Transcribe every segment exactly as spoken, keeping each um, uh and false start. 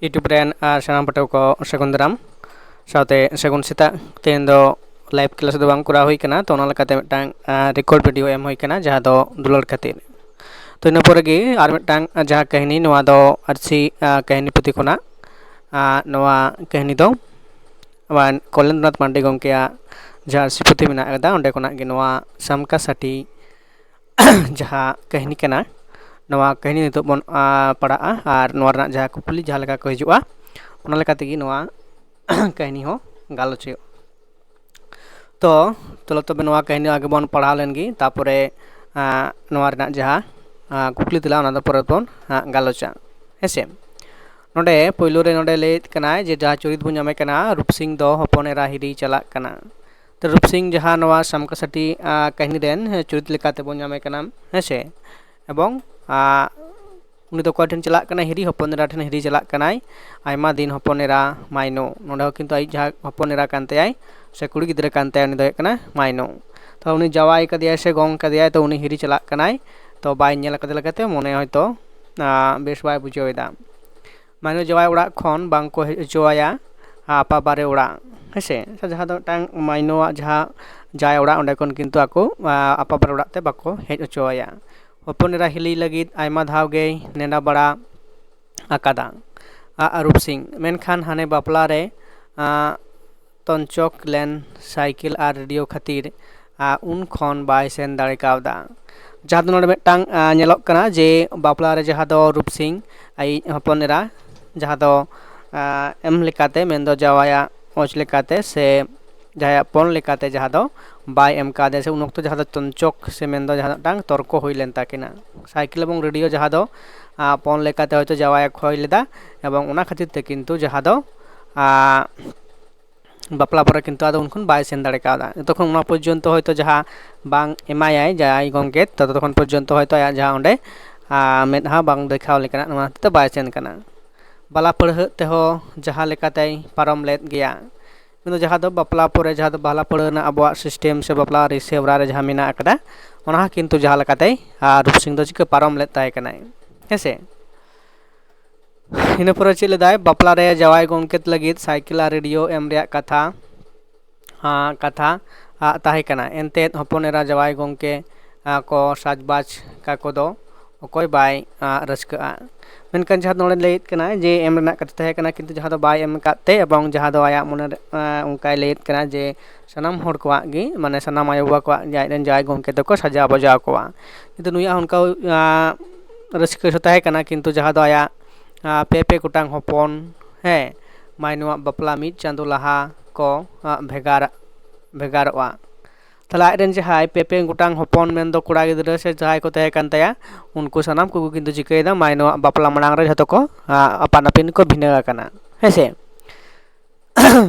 YouTube ᱨᱮᱱ ᱟᱨ ᱥᱟᱱᱟᱢ ᱯᱟᱹᱴᱷᱩᱣᱟᱹ ᱠᱚ ᱥᱟᱹᱜᱩᱱ ᱫᱟᱨᱟᱢ ᱥᱟᱶᱛᱮ ᱥᱟᱹᱜᱩᱱ ᱥᱮᱛᱟᱜ᱾ ᱛᱮᱦᱮᱧ ᱫᱚ live class ᱫᱚ ᱵᱟᱝ ᱠᱚᱨᱟᱣ ᱦᱩᱭ ᱠᱟᱱᱟ, ᱛᱚ ᱚᱱᱟ ᱞᱮᱠᱟᱛᱮ ᱢᱤᱫᱴᱟᱝ record video ᱮᱢ ᱦᱩᱭ ᱠᱟᱱᱟ, ᱡᱟᱦᱟᱸ ᱫᱚ ᱫᱩᱞᱟᱹᱲ ᱠᱷᱟᱹᱛᱤᱨ᱾ ᱛᱚ ᱤᱱᱟᱹ ᱯᱚᱨᱮ ᱜᱮ ᱟᱨ ᱢᱤᱫᱴᱟᱝ ᱡᱟᱦᱟᱸ ᱠᱟᱹᱦᱱᱤ, ᱱᱚᱣᱟ ᱫᱚ ᱟᱹᱨᱥᱤ ᱠᱟᱹᱦᱱᱤ ᱯᱩᱛᱷᱤ ᱠᱷᱚᱱᱟᱜ᱾ ᱱᱚᱣᱟ ᱠᱟᱹᱦᱱᱤ ᱫᱚ ᱠᱚᱞᱮᱱᱫᱨᱚᱱᱟᱛᱷ ᱢᱟᱱᱰᱤ ᱜᱚᱢᱠᱮᱭᱟᱜ ᱡᱟᱦᱟᱸ ᱟᱹᱨᱥᱤ ᱯᱩᱛᱷᱤ ᱢᱮᱱᱟᱜ ᱟᱠᱟᱫᱟ, ᱚᱸᱰᱮ ᱠᱷᱚᱱᱟᱜ ᱜᱮ ᱱᱚᱣᱟ ᱥᱟᱢᱠᱟ ᱥᱟᱴᱤ ᱡᱟᱦᱟᱸ ᱠᱟᱹᱦᱱᱤ ᱠᱟᱱᱟ, ᱱᱚᱣᱟ ᱠᱟᱹᱦᱱᱤ ᱱᱤᱛᱚᱜ ᱵᱚᱱ ᱯᱟᱲᱦᱟᱜᱼᱟ ᱟᱨ ᱱᱚᱣᱟ ᱨᱮᱱᱟᱜ ᱡᱟᱦᱟᱸ ᱠᱩᱠᱞᱤ ᱡᱟᱦᱟᱸ ᱞᱮᱠᱟ ᱠᱚ ᱦᱤᱡᱩᱜᱼᱟ, ᱚᱱᱟ ᱞᱮᱠᱟ ᱛᱮᱜᱮ ᱱᱚᱣᱟ ᱠᱟᱹᱦᱱᱤ ᱦᱚᱸ ᱜᱟᱞᱚᱪ ᱦᱩᱭᱩᱜᱼᱟ᱾ ᱛᱚ ᱪᱚᱞᱚ ᱛᱚᱵᱮ ᱱᱚᱣᱟ ᱠᱟᱹᱦᱱᱤ ᱟᱜᱮ ᱵᱚᱱ ᱯᱟᱲᱦᱟᱣ ᱞᱮᱱ ᱜᱮ, ᱛᱟᱨᱯᱚᱨᱮ ᱱᱚᱣᱟ ᱨᱮᱱᱟᱜ ᱡᱟᱦᱟᱸ ᱠᱩᱠᱞᱤ ᱛᱮᱞᱟ, ᱚᱱᱟ ᱫᱚ ᱯᱚᱨᱮ ᱵᱚᱱ ᱜᱟᱞᱚᱪᱟ, ᱦᱮᱸᱥᱮ᱾ ᱱᱚᱰᱮ ᱯᱳᱭᱞᱳ ᱨᱮ ᱱᱚᱰᱮ ᱞᱟᱹᱭᱮᱫ ᱠᱟᱱᱟᱭ ᱡᱮ ᱡᱟᱦᱟᱸ ᱪᱩᱨᱤᱛ ᱵᱚᱱ ᱧᱟᱢᱮ ᱠᱟᱱᱟ, ᱨᱩᱯᱥᱤᱝ ᱫᱚ ᱦᱚᱯᱚᱱ ᱮᱨᱟ ᱦᱤᱨᱤ ᱪᱟᱞᱟᱜ ᱠᱟᱱᱟ᱾ ᱛᱚ ᱨᱩᱯᱥᱤᱝ ᱡᱟᱦᱟᱸ ᱱᱚᱣᱟ ᱥᱟᱢᱠᱟᱥᱟᱴᱤ ᱠᱟᱹᱦᱱᱤ ᱨᱮᱱ ᱪᱩᱨᱤᱛ ᱞᱮᱠᱟ ᱛᱮᱵᱚᱱ ᱧᱟᱢᱮ ᱠᱟᱱᱟ, ᱦᱮᱸᱥᱮ᱾ ᱮᱵᱚᱝ ᱩᱱᱤ ᱫᱚ ᱚᱠᱚᱭ ᱴᱷᱮᱱ ᱪᱟᱞᱟᱜ ᱠᱟᱱᱟᱭ? ᱦᱤᱨᱤ, ᱦᱚᱯᱚᱱ ᱮᱨᱟ ᱴᱷᱮᱱ ᱦᱤᱨᱤ ᱪᱟᱞᱟᱜ ᱠᱟᱱᱟᱭ᱾ ᱟᱭᱢᱟ ᱫᱤᱱ ᱦᱚᱯᱚᱱ ᱮᱨᱟ ᱢᱟᱭᱱᱚ, ᱱᱚᱰᱮ ᱦᱚᱸ ᱠᱤᱱᱛᱩ ᱟᱡ ᱡᱟᱦᱟᱸ ᱦᱚᱯᱚᱱ ᱮᱨᱟ ᱠᱟᱱ ᱛᱟᱭᱟᱭ ᱥᱮ ᱠᱩᱲᱤ ᱜᱤᱫᱽᱨᱟᱹ ᱠᱟᱱ ᱛᱟᱭᱟᱭ, ᱩᱱᱤ ᱫᱚ ᱦᱩᱭᱩᱜ ᱠᱟᱱᱟ ᱢᱟᱭᱱᱚ᱾ ᱛᱚ ᱩᱱᱤ ᱡᱟᱶᱟᱭ ᱠᱟᱫᱮᱭᱟᱭ ᱥᱮ ᱜᱚᱝ ᱠᱟᱫᱮᱭᱟᱭ, ᱛᱚ ᱩᱱᱤ ᱦᱤᱨᱤ ᱪᱟᱞᱟᱜ ᱠᱟᱱᱟᱭ, ᱛᱚ ᱵᱟᱭ ᱧᱮᱞ ᱟᱠᱟᱫᱮ ᱞᱮᱠᱟᱛᱮ ᱢᱚᱱᱮ ᱦᱚᱭᱛᱚ ᱵᱮᱥ ᱵᱟᱭ ᱵᱩᱡᱷᱟᱹᱣ ᱮᱫᱟ᱾ ᱢᱟᱭᱱᱚ ᱡᱟᱶᱟᱭ ᱚᱲᱟᱜ ᱠᱷᱚᱱ ᱵᱟᱝ ᱠᱚ ᱦᱮᱡ ᱦᱚᱪᱚ ᱟᱭᱟ ᱟᱯᱟ ᱵᱟᱨᱮ ᱚᱲᱟᱜ, ᱦᱮᱸᱥᱮ᱾ ᱡᱟᱦᱟᱸ ᱫᱚ ᱢᱤᱫᱴᱟᱝ ᱢᱟᱭᱱᱚᱣᱟᱜ ᱡᱟᱦᱟᱸ ᱡᱟᱶᱟᱭ ᱚᱲᱟᱜ, ᱚᱸᱰᱮ ᱠᱷᱚᱱ ᱠᱤᱱᱛᱩ ᱟᱠᱚ ᱟᱯᱟ ᱵᱟᱨᱮ ᱚᱲᱟᱜ ᱛᱮ ᱵᱟᱠᱚ ᱦᱮᱡ ᱦᱚᱪᱚ ᱟᱭᱟ᱾ ᱦᱚᱯᱚᱱ ᱮᱨᱟ ᱦᱤᱞᱤ ᱞᱟᱹᱜᱤᱫ ᱟᱭᱢᱟ ᱫᱷᱟᱣ ᱜᱮᱭ ᱱᱮᱰᱟ ᱵᱟᱲᱟ ᱟᱠᱟᱫᱟ ᱨᱩᱯᱥᱤᱝ, ᱢᱮᱱᱠᱷᱟᱱ ᱦᱟᱱᱮ ᱵᱟᱯᱞᱟ ᱨᱮ ᱛᱚᱧᱪᱚᱠ ᱞᱮᱱ ᱥᱟᱭᱠᱮᱞ ᱟᱨ ᱨᱮᱰᱤᱭᱳ ᱠᱷᱟᱹᱛᱤᱨ ᱩᱱ ᱠᱷᱚᱱ ᱵᱟᱭ ᱥᱮᱱ ᱫᱟᱲᱮ ᱠᱟᱣᱫᱟ᱾ ᱡᱟᱦᱟᱸ ᱫᱚ ᱱᱚᱰᱮ ᱢᱤᱫᱴᱟᱝ ᱧᱮᱞᱚᱜ ᱠᱟᱱᱟ ᱡᱮ ᱵᱟᱯᱞᱟ ᱨᱮ ᱡᱟᱦᱟᱸ ᱫᱚ ᱨᱩᱯᱥᱤᱝ ᱟᱡ ᱦᱚᱯᱚᱱ ᱮᱨᱟ ᱡᱟᱦᱟᱸ ᱫᱚ ᱮᱢ ᱞᱮᱠᱟᱛᱮ, ᱢᱮᱱᱫᱚ ᱡᱟᱶᱟᱭᱟᱜ ᱚᱡᱽ ᱞᱮᱠᱟᱛᱮ ᱥᱮ ᱡᱟᱦᱟᱸᱭᱟᱜ ᱯᱚᱱ ᱞᱮᱠᱟᱛᱮ ᱡᱟᱦᱟᱸ ᱫᱚ ᱵᱟᱭ ᱮᱢ ᱠᱟᱣᱫᱮᱭᱟ, ᱥᱮ ᱩᱱ ᱚᱠᱛᱚ ᱡᱟᱦᱟᱸ ᱫᱚ ᱪᱚᱧᱪᱚᱠ ᱥᱮ ᱢᱮᱱᱫᱚ ᱡᱟᱦᱟᱸ ᱫᱚ ᱢᱤᱫᱴᱟᱝ ᱛᱚᱨᱠᱚ ᱦᱩᱭ ᱞᱮᱱ ᱛᱟᱹᱠᱤᱱᱟ᱾ ᱥᱟᱭᱠᱮᱞ ᱮᱵᱚᱝ ᱨᱮᱰᱤᱭᱳ ᱡᱟᱦᱟᱸ ᱫᱚ ᱯᱚᱱ ᱞᱮᱠᱟᱛᱮ ᱦᱚᱭᱛᱳ ᱡᱟᱶᱟᱭᱮ ᱠᱷᱚᱭ ᱞᱮᱫᱟ, ᱮᱵᱚᱝ ᱚᱱᱟ ᱠᱷᱟᱹᱛᱤᱨ ᱛᱮ ᱠᱤᱱᱛᱩ ᱡᱟᱦᱟᱸ ᱫᱚ ᱵᱟᱯᱞᱟ ᱯᱚᱨᱮ ᱠᱤᱱᱛᱩ ᱟᱫᱚ ᱩᱱᱠᱷᱚᱱ ᱵᱟᱭ ᱥᱮᱱ ᱫᱟᱲᱮ ᱠᱟᱣᱫᱟ᱾ ᱡᱚᱛᱚᱠᱷᱚᱱ ᱚᱱᱟ ᱯᱚᱨᱡᱚᱱᱛᱚ ᱦᱚᱭᱛᱳ ᱡᱟᱦᱟᱸ ᱵᱟᱝ ᱮᱢᱟᱭᱟᱭ ᱡᱟᱶᱟᱭ ᱜᱚᱢᱠᱮ, ᱛᱚᱛᱚᱠᱷᱚᱱ ᱯᱚᱨᱡᱚᱱᱛᱚ ᱦᱚᱭᱛᱳ ᱟᱭᱟᱜ ᱡᱟᱦᱟᱸ ᱚᱸᱰᱮ ᱢᱮᱫᱦᱟ ᱵᱟᱝ ᱫᱮᱠᱷᱟᱣ ᱞᱮᱠᱟᱱᱟᱜ, ᱱᱚᱣᱟ ᱦᱚᱛᱮᱡ ᱛᱮ ᱵᱟᱭ ᱥᱮᱱ ᱠᱟᱱᱟ᱾ ᱵᱟᱞᱟ ᱯᱟᱹᱲᱦᱟᱹᱜ ᱛᱮᱦᱚᱸ ᱡᱟᱦᱟᱸ ᱞᱮᱠᱟᱛᱮᱭ ᱯᱟᱨᱚᱢ ᱞᱮᱫ ᱜᱮᱭᱟ, ᱢᱮᱱᱫᱚ ᱡᱟᱦᱟᱸ ᱫᱚ ᱵᱟᱯᱞᱟ ᱯᱚᱨᱮ ᱡᱟᱦᱟᱸ ᱫᱚ ᱵᱟᱞᱟ ᱯᱟᱹᱲᱦᱟᱹ ᱨᱮᱱᱟᱜ ᱟᱵᱚᱣᱟᱜ ᱥᱤᱥᱴᱮᱢ ᱥᱮ ᱵᱟᱯᱞᱟ ᱨᱤᱥᱮ ᱚᱨᱟ ᱨᱮ ᱡᱟᱦᱟᱸ ᱢᱮᱱᱟᱜ ᱟᱠᱟᱫᱟ, ᱚᱱᱟ ᱦᱚᱸ ᱠᱤᱱᱛᱩ ᱡᱟᱦᱟᱸ ᱞᱮᱠᱟᱛᱮᱭ ᱨᱩᱯᱥᱤᱝ ᱫᱚ ᱪᱤᱠᱟᱹ ᱯᱟᱨᱚᱢ ᱞᱮᱫ ᱛᱟᱦᱮᱸ ᱠᱟᱱᱟᱭ, ᱦᱮᱸᱥᱮ᱾ ᱤᱱᱟᱹ ᱯᱚᱨᱮ ᱪᱮᱫ ᱞᱮᱫᱟᱭ, ᱵᱟᱯᱞᱟ ᱨᱮ ᱡᱟᱶᱟᱭ ᱜᱚᱢᱠᱮ ᱞᱟᱹᱜᱤᱫ ᱥᱟᱭᱠᱮᱞ ᱟᱨ ᱨᱮᱰᱤᱭᱳ ᱮᱢ ᱨᱮᱭᱟᱜ ᱠᱟᱛᱷᱟ, ᱟᱸ, ᱠᱟᱛᱷᱟ, ᱟᱸ, ᱛᱟᱦᱮᱸ ᱠᱟᱱᱟ᱾ ᱮᱱᱛᱮᱫ ᱦᱚᱯᱚᱱ ᱮᱨᱟ ᱡᱟᱶᱟᱭ ᱜᱚᱢᱠᱮ, ᱟᱸ, ᱠᱚ ᱥᱟᱡᱽᱵᱟᱡᱽ ᱠᱟᱠᱚ ᱫᱚ ᱚᱠᱚᱭ ᱵᱟᱭ, ᱟᱸ, ᱨᱟᱹᱥᱠᱟᱹᱜᱼᱟ? ᱢᱮᱱᱠᱷᱟᱱ ᱡᱟᱦᱟᱸ ᱫᱚ ᱱᱚᱰᱮ ᱞᱟᱹᱭᱮᱫ ᱠᱟᱱᱟ ᱡᱮ ᱮᱢ ᱨᱮᱱᱟᱜ ᱠᱟᱛᱷᱟ ᱛᱟᱦᱮᱸ ᱠᱟᱱᱟ, ᱠᱤᱱᱛᱩ ᱡᱟᱦᱟᱸ ᱫᱚ ᱵᱟᱭ ᱮᱢ ᱟᱠᱟᱫ ᱛᱮ ᱮᱵᱚᱝ ᱡᱟᱦᱟᱸ ᱫᱚ ᱟᱭᱟᱜ ᱢᱚᱱᱮ ᱨᱮ, ᱟᱸ, ᱚᱱᱠᱟᱭ ᱞᱟᱹᱭᱮᱫ ᱠᱟᱱᱟ ᱡᱮ ᱥᱟᱱᱟᱢ ᱦᱚᱲ ᱠᱚᱣᱟᱜ ᱜᱮ, ᱢᱟᱱᱮ ᱥᱟᱱᱟᱢ ᱟᱭᱳᱼᱵᱟᱵᱟ ᱠᱚᱣᱟᱜ ᱜᱮ ᱟᱡ ᱨᱮᱱ ᱡᱟᱶᱟᱭ ᱜᱚᱢᱠᱮ ᱫᱚᱠᱚ ᱥᱟᱡᱟᱣ ᱵᱟᱡᱟᱣ ᱠᱚᱣᱟ᱾ ᱠᱤᱱᱛᱩ ᱱᱩᱭᱟᱜ ᱦᱚᱸ ᱚᱱᱠᱟ, ᱟᱸ, ᱨᱟᱹᱥᱠᱟᱹ ᱦᱚᱸ ᱛᱟᱦᱮᱸ ᱠᱟᱱᱟ, ᱠᱤᱱᱛᱩ ᱡᱟᱦᱟᱸ ᱫᱚ ᱟᱭᱟᱜ, ᱟᱸ, ᱯᱮ ᱯᱮ ᱜᱚᱴᱟᱝ ᱦᱚᱯᱚᱱ, ᱦᱮᱸ, ᱢᱟᱭᱱᱚᱣᱟᱜ ᱵᱟᱯᱞᱟ ᱢᱤᱫ ᱪᱟᱸᱫᱳ ᱞᱟᱦᱟ ᱠᱚ, ᱟᱸ, ᱵᱷᱮᱜᱟᱨ, ᱵᱷᱮᱜᱟᱨᱚᱜᱼᱟ᱾ ᱛᱟᱦᱞᱮ ᱟᱡ ᱨᱮᱱ ᱡᱟᱦᱟᱸᱭ ᱯᱮ ᱯᱮ ᱜᱚᱴᱟᱝ ᱦᱚᱯᱚᱱ, ᱢᱮᱱᱫᱚ ᱠᱚᱲᱟ ᱜᱤᱫᱽᱨᱟᱹ ᱥᱮ ᱡᱟᱦᱟᱸᱭ ᱠᱚ ᱛᱟᱦᱮᱸ ᱠᱟᱱ ᱛᱟᱭᱟ, ᱩᱱᱠᱩ ᱥᱟᱱᱟᱢ ᱠᱚᱠᱚ ᱠᱤᱱᱛᱩ ᱪᱤᱠᱟᱹᱭᱮᱫᱟ, ᱢᱟᱭᱱᱚᱣᱟᱜ ᱵᱟᱯᱞᱟ ᱢᱟᱲᱟᱝ ᱨᱮ ᱡᱷᱚᱛᱚ ᱠᱚ, ᱟᱸ, ᱟᱯᱟᱱ ᱟᱹᱯᱤᱱ ᱠᱚ ᱵᱷᱤᱱᱟᱹ ᱟᱠᱟᱱᱟ, ᱦᱮᱸ ᱥᱮ?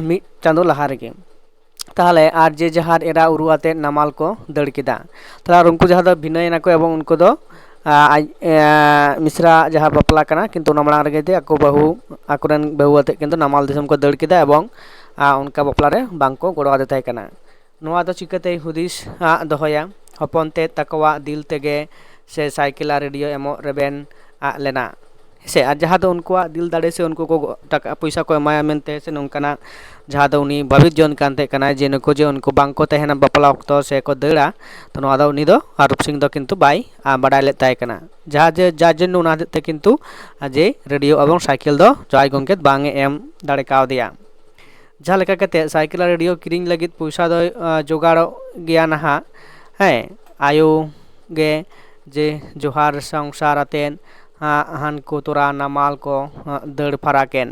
ᱢᱤᱫ ᱪᱟᱸᱫᱳ ᱞᱟᱦᱟ ᱨᱮᱜᱮ᱾ ᱛᱟᱦᱞᱮ ᱟᱨ ᱡᱮ ᱡᱟᱦᱟᱨ ᱮᱨᱟ ᱩᱨᱩ ᱟᱛᱮᱫ ᱱᱟᱢᱟᱞ ᱠᱚ ᱫᱟᱹᱲ ᱠᱮᱫᱟ᱾ ᱛᱟᱦᱞᱮ ᱟᱨ ᱩᱱᱠᱩ ᱡᱟᱦᱟᱸ ᱫᱚ ᱵᱷᱤᱱᱟᱹᱭᱮᱱᱟ ᱠᱚ ᱮᱵᱚᱝ ᱩᱱᱠᱩ ᱫᱚ, ᱟᱸ, ᱟᱡ, ᱟᱸ, ᱢᱤᱥᱨᱟ ᱡᱟᱦᱟᱸ ᱵᱟᱯᱞᱟ ᱠᱟᱱᱟ, ᱠᱤᱱᱛᱩ ᱚᱱᱟ ᱢᱟᱲᱟᱝ ᱨᱮᱜᱮ ᱡᱮ ᱟᱠᱚ ᱵᱟᱹᱦᱩ, ᱟᱠᱚᱨᱮᱱ ᱵᱟᱹᱦᱩ ᱟᱛᱮᱫ ᱠᱤᱱᱛᱩ ᱱᱟᱢᱟᱞ ᱫᱤᱥᱚᱢ ᱠᱚ ᱫᱟᱹᱲ ᱠᱮᱫᱟ ᱮᱵᱚᱝ, ᱟᱸ, ᱚᱱᱠᱟ ᱵᱟᱯᱞᱟ ᱨᱮ ᱵᱟᱝ ᱠᱚ ᱜᱚᱲᱚ ᱟᱫᱮ ᱛᱟᱦᱮᱸ ᱠᱟᱱᱟ᱾ ᱱᱚᱣᱟ ᱫᱚ ᱪᱤᱠᱟᱹᱛᱮᱭ ᱦᱩᱫᱤᱥ, ᱟᱸ, ᱫᱚᱦᱚᱭᱟ? ᱦᱚᱯᱚᱱ ᱛᱮᱫ ᱛᱟᱠᱚᱣᱟᱜ ᱫᱤᱞ ᱛᱮᱜᱮ ᱥᱮ ᱥᱟᱭᱠᱮᱞ ᱟᱨ ᱨᱮᱰᱤᱭᱳ ᱮᱢᱚᱜ ᱨᱮᱵᱮᱱ ᱟᱫ ᱞᱮᱱᱟ᱾ ᱦᱮᱸ ᱥᱮ? ᱟᱨ ᱡᱟᱦᱟᱸ ᱫᱚ ᱩᱱᱠᱩᱣᱟᱜ ᱫᱤᱞ ᱫᱟᱲᱮ ᱥᱮ ᱩᱱᱠᱩ ᱠᱚ ᱴᱟᱠᱟ ᱯᱚᱭᱥᱟ ᱠᱚ ᱮᱢᱟᱭᱟ ᱢᱮᱱᱛᱮ ᱥᱮ ᱱᱚᱝᱠᱟᱱᱟᱜ ᱡᱟᱦᱟᱸ ᱫᱚ ᱩᱱᱤ ᱵᱷᱟᱹᱵᱤᱛ ᱡᱚᱱ ᱠᱟᱱ ᱛᱟᱦᱮᱸ ᱠᱟᱱᱟᱭ ᱡᱮ ᱱᱩᱠᱩ ᱡᱮ ᱩᱱᱠᱩ ᱵᱟᱝ ᱠᱚ ᱛᱟᱦᱮᱱᱟ ᱵᱟᱯᱞᱟ ᱚᱠᱛᱚ ᱥᱮ ᱠᱚ ᱫᱟᱹᱲᱟ, ᱛᱚ ᱱᱚᱣᱟ ᱫᱚ ᱩᱱᱤ ᱫᱚ, ᱟᱨ ᱨᱩᱯ ᱥᱤᱝ ᱫᱚ ᱠᱤᱱᱛᱩ ᱵᱟᱭ, ᱟ, ᱵᱟᱰᱟᱭ ᱞᱮᱫ ᱛᱟᱦᱮᱸ ᱠᱟᱱᱟ᱾ ᱡᱟᱦᱟᱸ ᱡᱮ, ᱡᱟᱨ ᱡᱚᱱᱱᱚ ᱚᱱᱟ ᱦᱚᱛᱮᱡ ᱛᱮ ᱠᱤᱱᱛᱩ, ᱟ, ᱡᱮ ᱨᱮᱰᱤᱭᱳ ᱮᱵᱚᱝ ᱥᱟᱭᱠᱮᱞ ᱫᱚ ᱡᱟᱶᱟᱭ ᱜᱚᱢᱠᱮ ᱵᱟᱝ ᱮ ᱮᱢ ᱫᱟᱲᱮ ᱠᱟᱣᱫᱮᱭᱟ᱾ ᱡᱟᱦᱟᱸ ᱞᱮᱠᱟ ᱠᱟᱛᱮ ᱥᱟᱭᱠᱮᱞ ᱟᱨ ᱨᱮᱰᱤᱭᱳ ᱠᱤᱨᱤᱧ ᱞᱟᱹᱜᱤᱫ ᱯᱚᱭᱥᱟ ᱫᱚᱭ, ᱟ, ᱡᱚᱜᱟᱲᱚᱜ ᱜᱮᱭᱟ ᱱᱟᱦᱟᱜ᱾ ᱦᱮᱸ, ᱟᱭᱳ ᱜᱮ ᱡᱮ ᱡᱚᱦᱟᱨ ᱥᱚᱝᱥᱟᱨ ᱟᱛᱮᱫ, ᱟ, ᱦᱟᱱᱠᱩ ᱛᱚᱨᱟ ᱱᱟᱢᱟᱞ ᱠᱚ, ᱟ, ᱫᱟᱹᱲ ᱯᱷᱟᱨᱟᱠ ᱮᱱ᱾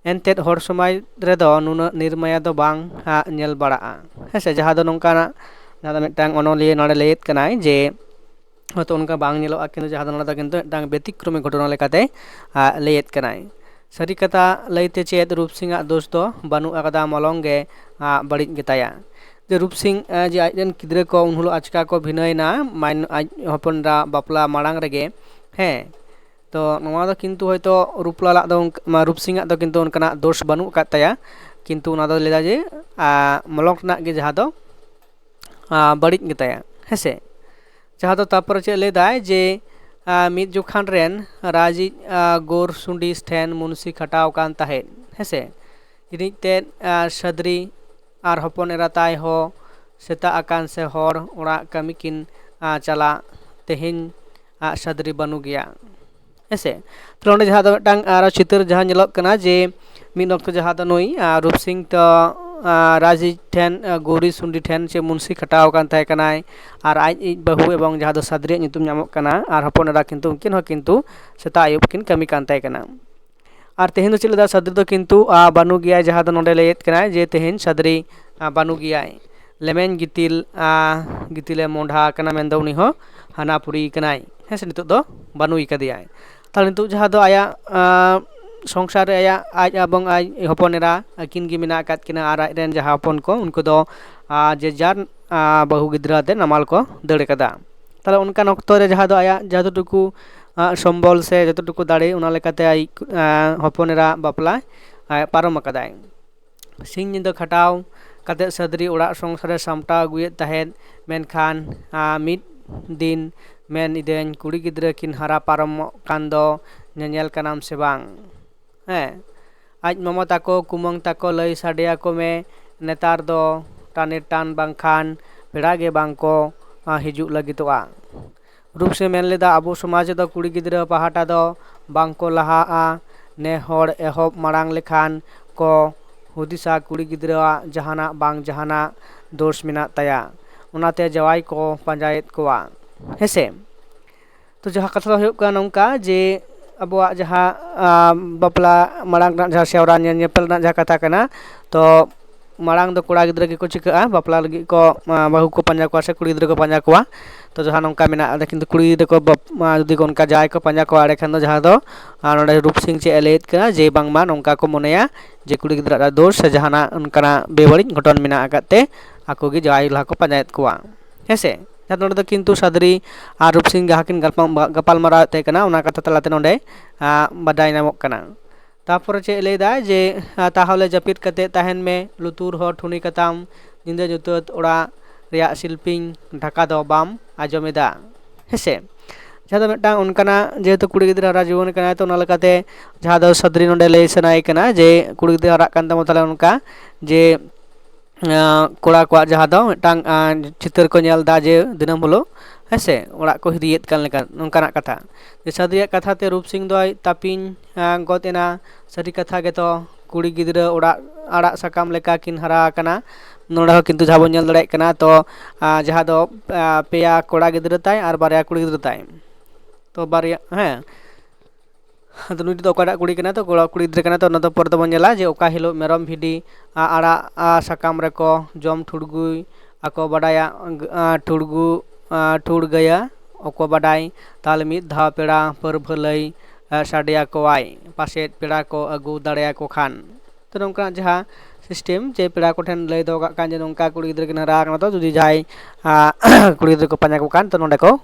ᱮᱱᱛᱮᱫ ᱦᱚᱲ ᱥᱚᱢᱟᱡᱽ ᱨᱮᱫᱚ ᱱᱩᱱᱟᱹᱜ ᱱᱤᱨᱢᱟᱭᱟ ᱫᱚ ᱵᱟᱝ, ᱟ, ᱧᱮᱞ ᱵᱟᱲᱟᱜᱼᱟ᱾ ᱦᱮᱸ ᱥᱮ, ᱡᱟᱦᱟᱸ ᱫᱚ ᱱᱚᱝᱠᱟᱱᱟᱜ, ᱡᱟᱦᱟᱸ ᱫᱚ ᱢᱤᱫᱴᱟᱝ ᱚᱱᱚᱞᱤᱭᱟᱹ ᱱᱚᱰᱮ ᱞᱟᱹᱭᱮᱫ ᱠᱟᱱᱟᱭ ᱡᱮ ᱦᱚᱭᱛᱳ ᱚᱱᱠᱟ ᱵᱟᱝ ᱧᱮᱞᱚᱜᱼᱟ, ᱠᱤᱱᱛᱩ ᱡᱟᱦᱟᱸ ᱫᱚ ᱱᱚᱰᱮ ᱫᱚ ᱠᱤᱱᱛᱩ ᱢᱤᱫᱴᱟᱝ ᱵᱮᱛᱤᱠᱨᱚᱢᱤ ᱜᱷᱚᱴᱚᱱᱟ ᱞᱮᱠᱟᱛᱮ, ᱟ, ᱞᱟᱹᱭᱮᱫ ᱠᱟᱱᱟᱭ᱾ ᱥᱟᱹᱨᱤ ᱠᱟᱛᱷᱟ ᱞᱟᱹᱭᱛᱮ ᱪᱮᱫ ᱨᱩᱯ ᱥᱤᱝ ᱟᱜ ᱫᱳᱥ ᱫᱚ ᱵᱟᱹᱱᱩᱜ ᱟᱠᱟᱫᱟ, ᱢᱚᱞᱚᱝ ᱜᱮ, ᱟ, ᱵᱟᱹᱲᱤᱡ ᱜᱮᱛᱟᱭᱟ᱾ ᱡᱮ ᱨᱩᱯ ᱥᱤᱝ, ᱟ, ᱡᱮ ᱟᱡ ᱨᱮᱱ ᱜᱤᱫᱽᱨᱟᱹ ᱠᱚ ᱩᱱ ᱦᱤᱞᱳᱜ ᱟᱪᱠᱟ ᱠᱚ ᱵᱷᱤᱱᱟᱹᱭᱮᱱᱟ, ᱢᱟᱭ-, ᱟᱡ ᱦᱚᱯᱚᱱ ᱮᱨᱟ ᱵᱟᱯᱞᱟ ᱢᱟᱲᱟᱝ ᱨᱮᱜᱮ, ᱦᱮᱸ, ᱛᱚ ᱱᱚᱣᱟ ᱫᱚ ᱠᱤᱱᱛᱩ ᱦᱚᱭᱛᱳ ᱨᱩᱯᱞᱟᱞᱟᱜ ᱫᱚ ᱚᱱᱠ-, ᱢᱟ, ᱨᱩᱯ ᱥᱤᱝ ᱟᱜ ᱫᱚ ᱠᱤᱱᱛᱩ ᱚᱱᱠᱟᱱᱟᱜ ᱫᱳᱥ ᱵᱟᱹᱱᱩᱜ ᱟᱠᱟᱫ ᱛᱟᱭᱟ, ᱠᱤᱱᱛᱩ ᱚᱱᱟ ᱫᱚ ᱞᱟᱹᱭᱫᱟ ᱡᱮ, ᱟ, ᱢᱚᱞᱚᱝ ᱨᱮᱱᱟᱜ ᱜᱮ ᱡᱟᱦᱟᱸ ᱫᱚ, ᱟ, ᱵᱟᱹᱲᱤᱡ ᱜᱮᱛᱟᱭᱟ, ᱦᱮᱸ ᱥᱮ? ᱡᱟᱦᱟᱸ ᱫᱚ ᱛᱟᱨᱯᱚᱨᱮ ᱪᱮᱫ ᱞᱟᱹᱭᱫᱟᱭ ᱡᱮ, ᱟᱨ ᱢᱤᱫ ᱡᱚᱠᱷᱟᱱ ᱨᱮᱱ ᱨᱟᱡᱤᱡ ᱟᱨ ᱜᱳᱨ ᱥᱩᱸᱰᱤ ᱴᱷᱮᱱ ᱢᱩᱱᱥᱤ ᱠᱷᱟᱴᱟᱣ ᱟᱠᱟᱱ ᱛᱟᱦᱮᱸᱫ ᱦᱮᱸᱥᱮ᱾ ᱤᱱᱤᱡ ᱛᱮᱫ ᱟᱨ ᱥᱟᱫᱽᱨᱤ ᱟᱨ ᱦᱚᱯᱚᱱ ᱮᱨᱟ ᱛᱟᱭ ᱦᱚᱸ ᱥᱮᱛᱟᱜ ᱟᱠᱟᱱ ᱥᱮ ᱦᱚᱲ ᱚᱲᱟᱜ ᱠᱟᱹᱢᱤ ᱠᱤᱱ ᱟᱨ ᱪᱟᱞᱟᱜ᱾ ᱛᱮᱦᱮᱧ ᱟᱜ ᱥᱟᱫᱽᱨᱤ ᱵᱟᱹᱱᱩᱜ ᱜᱮᱭᱟ ᱦᱮᱸᱥᱮ᱾ ᱛᱟᱦᱞᱮ ᱚᱸᱰᱮ ᱡᱟᱦᱟᱸ ᱫᱚ ᱢᱤᱫᱴᱟᱝ ᱟᱨᱚ ᱪᱤᱛᱟᱹᱨ ᱡᱟᱦᱟᱸ ᱧᱮᱞᱚᱜ ᱠᱟᱱᱟ ᱡᱮ ᱢᱤᱫ ᱚᱠᱛᱚ ᱡᱟᱦᱟᱸ ᱫᱚ ᱱᱩᱭ ᱟᱨ ᱨᱩᱯᱥᱤᱝ ᱫᱚ ᱟᱨ ᱨᱟᱡᱽᱤᱡ ᱴᱷᱮᱱ ᱟᱨ ᱜᱳᱨᱤ ᱥᱩᱸᱰᱤ ᱴᱷᱮᱱ ᱪᱮ ᱢᱩᱱᱥᱤ ᱠᱷᱟᱴᱟᱣ ᱟᱠᱟᱱ ᱛᱟᱦᱮᱸ ᱠᱟᱱᱟᱭ᱾ ᱟᱨ ᱟᱡ ᱤᱡ ᱵᱟᱹᱦᱩ ᱮᱵᱚᱝ ᱡᱟᱦᱟᱸ ᱫᱚ ᱥᱟᱫᱽᱨᱤᱭᱟᱜ ᱧᱩᱛᱩᱢ ᱧᱟᱢᱚᱜ ᱠᱟᱱᱟ ᱟᱨ ᱦᱚᱯᱚᱱ ᱮᱨᱟ ᱠᱤᱱᱛᱩ ᱩᱱᱠᱤᱱ ᱦᱚᱸ ᱠᱤᱱᱛᱩ ᱥᱮᱛᱟᱜ ᱟᱹᱭᱩᱵ ᱠᱤᱱ ᱠᱟᱹᱢᱤ ᱠᱟᱱ ᱛᱟᱦᱮᱸ ᱠᱟᱱᱟ᱾ ᱟᱨ ᱛᱮᱦᱮᱧ ᱫᱚ ᱪᱮᱫ ᱞᱮᱫᱟ ᱥᱟᱫᱽᱨᱤ ᱫᱚ ᱠᱤᱱᱛᱩ ᱟᱨ ᱵᱟᱹᱱᱩᱜ ᱜᱮᱭᱟᱭ, ᱡᱟᱦᱟᱸ ᱫᱚ ᱱᱚᱰᱮ ᱞᱟᱹᱭᱮᱫ ᱠᱟᱱᱟᱭ ᱡᱮ ᱛᱮᱦᱮᱧ ᱥᱟᱫᱽᱨᱤ ᱟᱨ ᱵᱟᱹᱱᱩᱜ ᱜᱮᱭᱟᱭ᱾ ᱞᱮᱢᱮᱧ ᱜᱤᱛᱤᱞ ᱟᱨ ᱜᱤᱛᱤᱞᱮ ᱢᱚᱸᱰᱷᱟ ᱟᱠᱟᱱᱟ, ᱢᱮᱱᱫᱚ ᱩᱱᱤ ᱦᱚᱸ ᱦᱟᱱᱟ ᱯᱩᱨᱤ ᱠᱟᱱᱟᱭ ᱦᱮᱸ ᱥᱮ, ᱱᱤᱛᱚᱜ ᱫᱚ ᱵᱟᱹᱱᱩᱭ ᱠᱟᱫᱮᱭᱟᱭ᱾ ᱛᱟᱦᱞᱮ ᱱᱤᱛᱚᱜ ᱡᱟᱦᱟᱸ ᱫᱚ ᱟᱭᱟᱜ ᱟᱨ ᱥᱚᱝᱥᱟᱨ ᱨᱮ ᱟᱭᱟᱜ ᱟᱡ ᱮᱵᱚᱝ ᱟᱡ ᱦᱚᱯᱚᱱ ᱮᱨᱟ ᱟᱹᱠᱤᱱ ᱜᱮ ᱢᱮᱱᱟᱜ ᱟᱠᱟᱫ ᱠᱤᱱᱟ ᱟᱨ ᱟᱡ ᱨᱮᱱ ᱡᱟᱦᱟᱸ ᱦᱚᱯᱚᱱ ᱠᱚ ᱩᱱᱠᱩ ᱫᱚ ᱟᱨ ᱡᱮ ᱡᱟᱨ ᱟᱨ ᱵᱟᱹᱦᱩ ᱜᱤᱫᱽᱨᱟᱹ ᱟᱛᱮ ᱱᱟᱢᱟᱞ ᱠᱚ ᱫᱟᱹᱲ ᱠᱟᱫᱟ᱾ ᱛᱟᱦᱞᱮ ᱚᱱᱠᱟᱱ ᱚᱠᱛᱚ ᱨᱮ ᱡᱟᱦᱟᱸ ᱫᱚ ᱟᱭᱟᱜ ᱡᱚᱛᱚ ᱴᱩᱠᱩ ᱟᱨ ᱥᱚᱢᱵᱚᱞ ᱥᱮ ᱡᱚᱛᱚ ᱴᱩᱠᱩ ᱫᱟᱲᱮ ᱚᱱᱟ ᱞᱮᱠᱟᱛᱮ ᱟᱡ ᱟᱨ ᱦᱚᱯᱚᱱ ᱮᱨᱟ ᱵᱟᱯᱞᱟ ᱟᱨ ᱯᱟᱨᱚᱢ ᱟᱠᱟᱫᱟᱭ᱾ ᱥᱤᱧ ᱧᱤᱫᱟᱹ ᱠᱷᱟᱴᱟᱣ ᱠᱟᱛᱮ ᱥᱟᱫᱽᱨᱤ ᱚᱲᱟᱜ ᱥᱚᱝᱥᱟᱨᱮ ᱥᱟᱢᱴᱟᱣ ᱟᱹᱜᱩᱭᱮᱫ ᱛᱟᱦᱮᱸᱫ, ᱢᱮᱱᱠᱷᱟᱱ ᱟᱨ ᱢᱤᱫ ᱫᱤᱱ ᱢᱮᱱ ᱤᱫᱟᱹᱧ ᱠᱩᱲᱤ ᱜᱤᱫᱽᱨᱟᱹ ᱠᱤᱱ ᱦᱟᱨᱟ ᱯᱟᱨᱚᱢᱚᱜ ᱠᱟᱱ ᱫᱚ ᱧᱮᱧᱮᱞ ᱠᱟᱱᱟᱢ ᱥᱮ ᱵᱟᱝ? ᱦᱮᱸ, ᱟᱡ ᱢᱟᱢᱟ ᱛᱟᱠᱚ ᱠᱩᱢᱟᱹᱝ ᱛᱟᱠᱚ ᱞᱟᱹᱭ ᱥᱟᱰᱮᱭᱟᱠᱚ ᱢᱮ, ᱱᱮᱛᱟᱨ ᱫᱚ ᱴᱟᱱᱮ ᱴᱟᱱ ᱵᱟᱝᱠᱷᱟᱱ ᱯᱮᱲᱟ ᱜᱮ ᱵᱟᱝ ᱠᱚ ᱟᱨ ᱦᱤᱡᱩᱜ ᱞᱟᱹᱜᱤᱫᱚᱜᱼᱟ᱾ ᱨᱩᱯᱥᱤ ᱢᱮᱱ ᱞᱮᱫᱟ, ᱟᱵᱚ ᱥᱚᱢᱟᱡᱽ ᱨᱮᱫᱚ ᱠᱩᱲᱤ ᱜᱤᱫᱽᱨᱟᱹ ᱯᱟᱦᱴᱟ ᱫᱚ ᱵᱟᱝ ᱠᱚ ᱞᱟᱦᱟᱜᱼᱟ᱾ ᱱᱮ ᱦᱚᱲ ᱮᱦᱚᱵ ᱢᱟᱲᱟᱝ ᱞᱮᱠᱷᱟᱱ ᱠᱚ ᱦᱩᱫᱤᱥᱟ ᱠᱩᱲᱤ ᱜᱤᱫᱽᱨᱟᱹᱣᱟᱜ ᱡᱟᱦᱟᱱᱟᱜ ᱵᱟᱝ ᱡᱟᱦᱟᱱᱟᱜ ᱫᱳᱥ ᱢᱮᱱᱟᱜ ᱛᱟᱭᱟ, ᱚᱱᱟᱛᱮ ᱡᱟᱶᱟᱭ ᱠᱚ ᱯᱟᱸᱡᱟᱭᱮᱫ ᱠᱚᱣᱟ ᱦᱮᱸᱥᱮ᱾ ᱛᱚ ᱡᱟᱦᱟᱸ ᱠᱟᱛᱷᱟ ᱫᱚ ᱦᱩᱭᱩᱜ ᱠᱟᱱᱟ ᱱᱚᱝᱠᱟ ᱡᱮ ᱟᱵᱚᱣᱟᱜ ᱡᱟᱦᱟᱸ ᱟᱨ ᱵᱟᱯᱞᱟ ᱢᱟᱲᱟᱝ ᱨᱮᱱᱟᱜ ᱡᱟᱦᱟᱸ ᱥᱮᱣᱨᱟ ᱧᱮᱞ ᱧᱮᱯᱮᱞ ᱨᱮᱱᱟᱜ ᱡᱟᱦᱟᱸ ᱠᱟᱛᱷᱟ ᱠᱟᱱᱟ, ᱛᱚ ᱢᱟᱲᱟᱝ ᱫᱚ ᱠᱚᱲᱟ ᱜᱤᱫᱽᱨᱟᱹ ᱜᱮᱠᱚ ᱪᱤᱠᱟᱹᱜᱼᱟ, ᱵᱟᱯᱞᱟ ᱞᱟᱹᱜᱤᱫ ᱠᱚ ᱟᱨ ᱵᱟᱹᱦᱩ ᱠᱚ ᱯᱟᱸᱡᱟ ᱠᱚᱣᱟ ᱥᱮ ᱠᱩᱲᱤ ᱜᱤᱫᱽᱨᱟᱹ ᱠᱚ ᱯᱟᱸᱡᱟ ᱠᱚᱣᱟ᱾ ᱛᱚ ᱡᱟᱦᱟᱸ ᱱᱚᱝᱠᱟ ᱢᱮᱱᱟᱜᱼᱟ, ᱠᱤᱱᱛᱩ ᱠᱩᱲᱤ ᱜᱤᱫᱽᱨᱟᱹ ᱠᱚ ᱵᱟᱯ- ᱟᱨ ᱡᱩᱫᱤ ᱠᱚ ᱚᱱᱠᱟ ᱡᱟᱶᱟᱭ ᱠᱚ ᱯᱟᱸᱡᱟ ᱠᱚᱣᱟ, ᱮᱸᱰᱮᱠᱷᱟᱱ ᱫᱚ ᱡᱟᱦᱟᱸ ᱫᱚ ᱟᱨ ᱱᱚᱰᱮ ᱨᱩᱯ ᱥᱤᱝ ᱪᱮᱫ ᱮ ᱞᱟᱹᱭᱮᱫ ᱠᱟᱱᱟ ᱡᱮ ᱵᱟᱝᱢᱟ ᱱᱚᱝᱠᱟ ᱠᱚ ᱢᱚᱱᱮᱭᱟ ᱡᱮ ᱠᱩᱲᱤ ᱜᱤᱫᱽᱨᱟᱹ ᱟᱜ ᱫᱳᱥ ᱥᱮ ᱡᱟᱦᱟᱱᱟᱜ ᱚᱱᱠᱟᱱᱟᱜ ᱵᱮᱵᱟᱹᱲᱤᱡ ᱜᱷᱚᱴᱚᱱ ᱢᱮᱱᱟᱜ ᱟᱠᱟᱫ ᱛᱮ ᱟᱠᱚ ᱜᱮ ᱡᱟᱶᱟᱭ ᱞᱟᱦᱟ ᱠᱚ ᱯᱟᱸᱡᱟᱭᱮᱫ ᱠᱚᱣᱟ ᱦᱮᱸᱥᱮ᱾ ᱡᱟᱦᱟᱸ ᱱᱚᱰᱮ ᱫᱚ ᱠᱤᱱᱛᱩ ᱥᱟᱫᱽᱨᱤ ᱟᱨ ᱨᱩᱯ ᱥᱤᱝ ᱡᱟᱦᱟᱸ ᱠᱤᱱ ᱜᱟᱞᱯᱟ- ᱜᱟᱯᱟᱞ ᱢᱟᱨᱟᱣᱮᱫ ᱛᱟᱦᱮᱸ ᱠᱟᱱᱟ, ᱚᱱᱟ ᱠᱟᱛᱷᱟ ᱛᱟᱞᱟᱛᱮ ᱱᱚᱰᱮ ᱟᱨ ᱵᱟᱰᱟᱭ ᱧᱟᱢᱚᱜ ᱠᱟᱱᱟ᱾ ᱛᱟᱯᱚᱨᱮ ᱪᱮᱫ ᱞᱟᱹᱭᱫᱟᱭ ᱡᱮ, ᱟᱨ ᱛᱟᱦᱚᱞᱮ ᱡᱟᱹᱯᱤᱫ ᱠᱟᱛᱮ ᱛᱟᱦᱮᱱ ᱢᱮ, ᱞᱩᱛᱩᱨ ᱦᱚᱸ ᱴᱷᱩᱱᱤ ᱠᱟᱛᱟᱢ, ᱧᱤᱫᱟᱹ ᱧᱩᱛᱟᱹᱛ ᱚᱲᱟᱜ ᱨᱮᱭᱟᱜ ᱥᱤᱞᱯᱤᱧ ᱰᱷᱟᱠᱟ ᱫᱚ ᱵᱟᱢ ᱟᱸᱡᱚᱢ ᱮᱫᱟ ᱦᱮᱸᱥᱮ᱾ ᱡᱟᱦᱟᱸ ᱫᱚ ᱢᱤᱫᱴᱟᱝ ᱚᱱᱠᱟᱱᱟᱜ, ᱡᱮᱦᱮᱛᱩ ᱠᱩᱲᱤ ᱜᱤᱫᱽᱨᱟᱹ ᱦᱟᱨᱟ ᱡᱩᱣᱟᱹᱱ ᱠᱟᱱᱟᱭ, ᱛᱚ ᱚᱱᱟ ᱞᱮᱠᱟᱛᱮ ᱡᱟᱦᱟᱸ ᱫᱚ ᱥᱟᱫᱽᱨᱤ ᱱᱚᱰᱮ ᱞᱟᱹᱭ ᱥᱟᱱᱟᱭᱮ ᱠᱟᱱᱟ ᱡᱮ ᱠᱩᱲᱤ ᱜᱤᱫᱽᱨᱟᱹ ᱦᱟᱨᱟᱜ ᱠᱟᱱ ᱛᱟᱢᱟ ᱛᱟᱦᱚᱞᱮ ᱚᱱᱠᱟ ᱡᱮ, ᱟᱸ, ᱠᱚᱲᱟ ᱠᱚᱣᱟᱜ ᱡᱟᱦᱟᱸ ᱫᱚ ᱢᱤᱫᱴᱟᱝ, ᱟᱸ, ᱪᱤᱛᱟᱹᱨ ᱠᱚ ᱧᱮᱞ ᱮᱫᱟ ᱡᱮ ᱫᱤᱱᱟᱹᱢ ᱦᱤᱞᱳᱜ, ᱦᱮᱸ ᱥᱮ, ᱚᱲᱟᱜ ᱠᱚ ᱦᱤᱨᱤᱭᱮᱫ ᱠᱟᱱ ᱞᱮᱠᱟ, ᱱᱚᱝᱠᱟᱱᱟᱜ ᱠᱟᱛᱷᱟ᱾ ᱡᱮ ᱥᱟᱫᱽᱨᱤᱭᱟᱜ ᱠᱟᱛᱷᱟ ᱛᱮ ᱨᱩᱯ ᱥᱤᱝ ᱫᱚᱭ ᱛᱟᱹᱯᱤᱧ, ᱟᱸ, ᱜᱚᱫ ᱮᱱᱟ᱾ ᱥᱟᱹᱨᱤ ᱠᱟᱛᱷᱟ ᱜᱮᱛᱚ, ᱠᱩᱲᱤ ᱜᱤᱫᱽᱨᱟᱹ ᱚᱲᱟᱜ ᱟᱲᱟᱜ ᱥᱟᱠᱟᱢ ᱞᱮᱠᱟ ᱠᱤᱱ ᱦᱟᱨᱟ ᱟᱠᱟᱱᱟ᱾ ᱱᱚᱰᱮ ᱦᱚᱸ ᱠᱤᱱᱛᱩ ᱡᱟᱦᱟᱸ ᱵᱚᱱ ᱧᱮᱞ ᱫᱟᱲᱮᱭᱟᱜ ᱠᱟᱱᱟ, ᱛᱚ, ᱟᱸ, ᱡᱟᱦᱟᱸ ᱫᱚ, ᱟᱸ, ᱯᱮᱭᱟ ᱠᱚᱲᱟ ᱜᱤᱫᱽᱨᱟᱹ ᱛᱟᱭ ᱟᱨ ᱵᱟᱨᱭᱟ ᱠᱩᱲᱤ ᱜᱤᱫᱽᱨᱟᱹ ᱛᱟᱭ᱾ ᱛᱚ ᱵᱟᱨᱭᱟ, ᱦᱮᱸ, ᱟᱫᱚ ᱱᱩᱭ ᱫᱚ ᱚᱠᱟᱴᱟᱜ ᱠᱩᱲᱤ ᱠᱟᱱᱟ? ᱛᱚ ᱠᱚᱲᱟ, ᱠᱩᱲᱤ ᱜᱤᱫᱽᱨᱟᱹ ᱠᱟᱱᱟ᱾ ᱛᱚ ᱚᱱᱟ ᱫᱚ ᱯᱚᱨᱮ ᱫᱚᱵᱚᱱ ᱧᱮᱞᱟ ᱡᱮ ᱚᱠᱟ ᱦᱤᱞᱳᱜ ᱢᱮᱨᱚᱢ ᱵᱷᱤᱰᱤ, ᱟ, ᱟᱲᱟᱜ, ᱟ, ᱥᱟᱠᱟᱢ ᱨᱮᱠᱚ ᱡᱚᱢ ᱴᱷᱩᱲᱜᱩᱭ ᱟᱠᱚ ᱵᱟᱰᱟᱭᱟ, ᱟ, ᱴᱷᱩᱲᱜᱩ, ᱟ, ᱴᱷᱩᱲᱜᱟᱹᱭᱟ ᱚᱠᱚ ᱵᱟᱰᱟᱭ, ᱛᱟᱦᱞᱮ ᱢᱤᱫ ᱫᱷᱟᱣ ᱯᱮᱲᱟ ᱯᱟᱹᱨᱵᱷᱟᱹ ᱞᱟᱹᱭ, ᱟ, ᱥᱟᱰᱮ ᱟᱠᱚᱣᱟᱭ, ᱯᱟᱥᱮᱫ ᱯᱮᱲᱟ ᱠᱚ ᱟᱹᱜᱩ ᱫᱟᱲᱮᱭᱟᱠᱚ ᱠᱷᱟᱱ᱾ ᱛᱚ ᱱᱚᱝᱠᱟᱱᱟᱜ ᱡᱟᱦᱟᱸ system ᱡᱮ ᱯᱮᱲᱟ ᱠᱚᱴᱷᱮᱱ ᱞᱟᱹᱭ ᱫᱚᱦᱚ ᱠᱟᱜ ᱠᱷᱟᱱ ᱡᱮ ᱱᱚᱝᱠᱟ ᱠᱩᱲᱤ ᱜᱤᱫᱽᱨᱟᱹ ᱠᱤᱱ ᱦᱟᱨᱟ ᱟᱠᱟᱱᱟ, ᱛᱚ ᱡᱩᱫᱤ ᱡᱟᱦᱟᱸᱭ, ᱟ, ᱠᱩᱲᱤ ᱜᱤᱫᱽᱨᱟᱹ ᱠᱚ ᱯᱟᱸᱡᱟ ᱠᱚ ᱠᱷᱟᱱ, ᱛᱚ ᱱᱚᱸᱰᱮ ᱠᱚ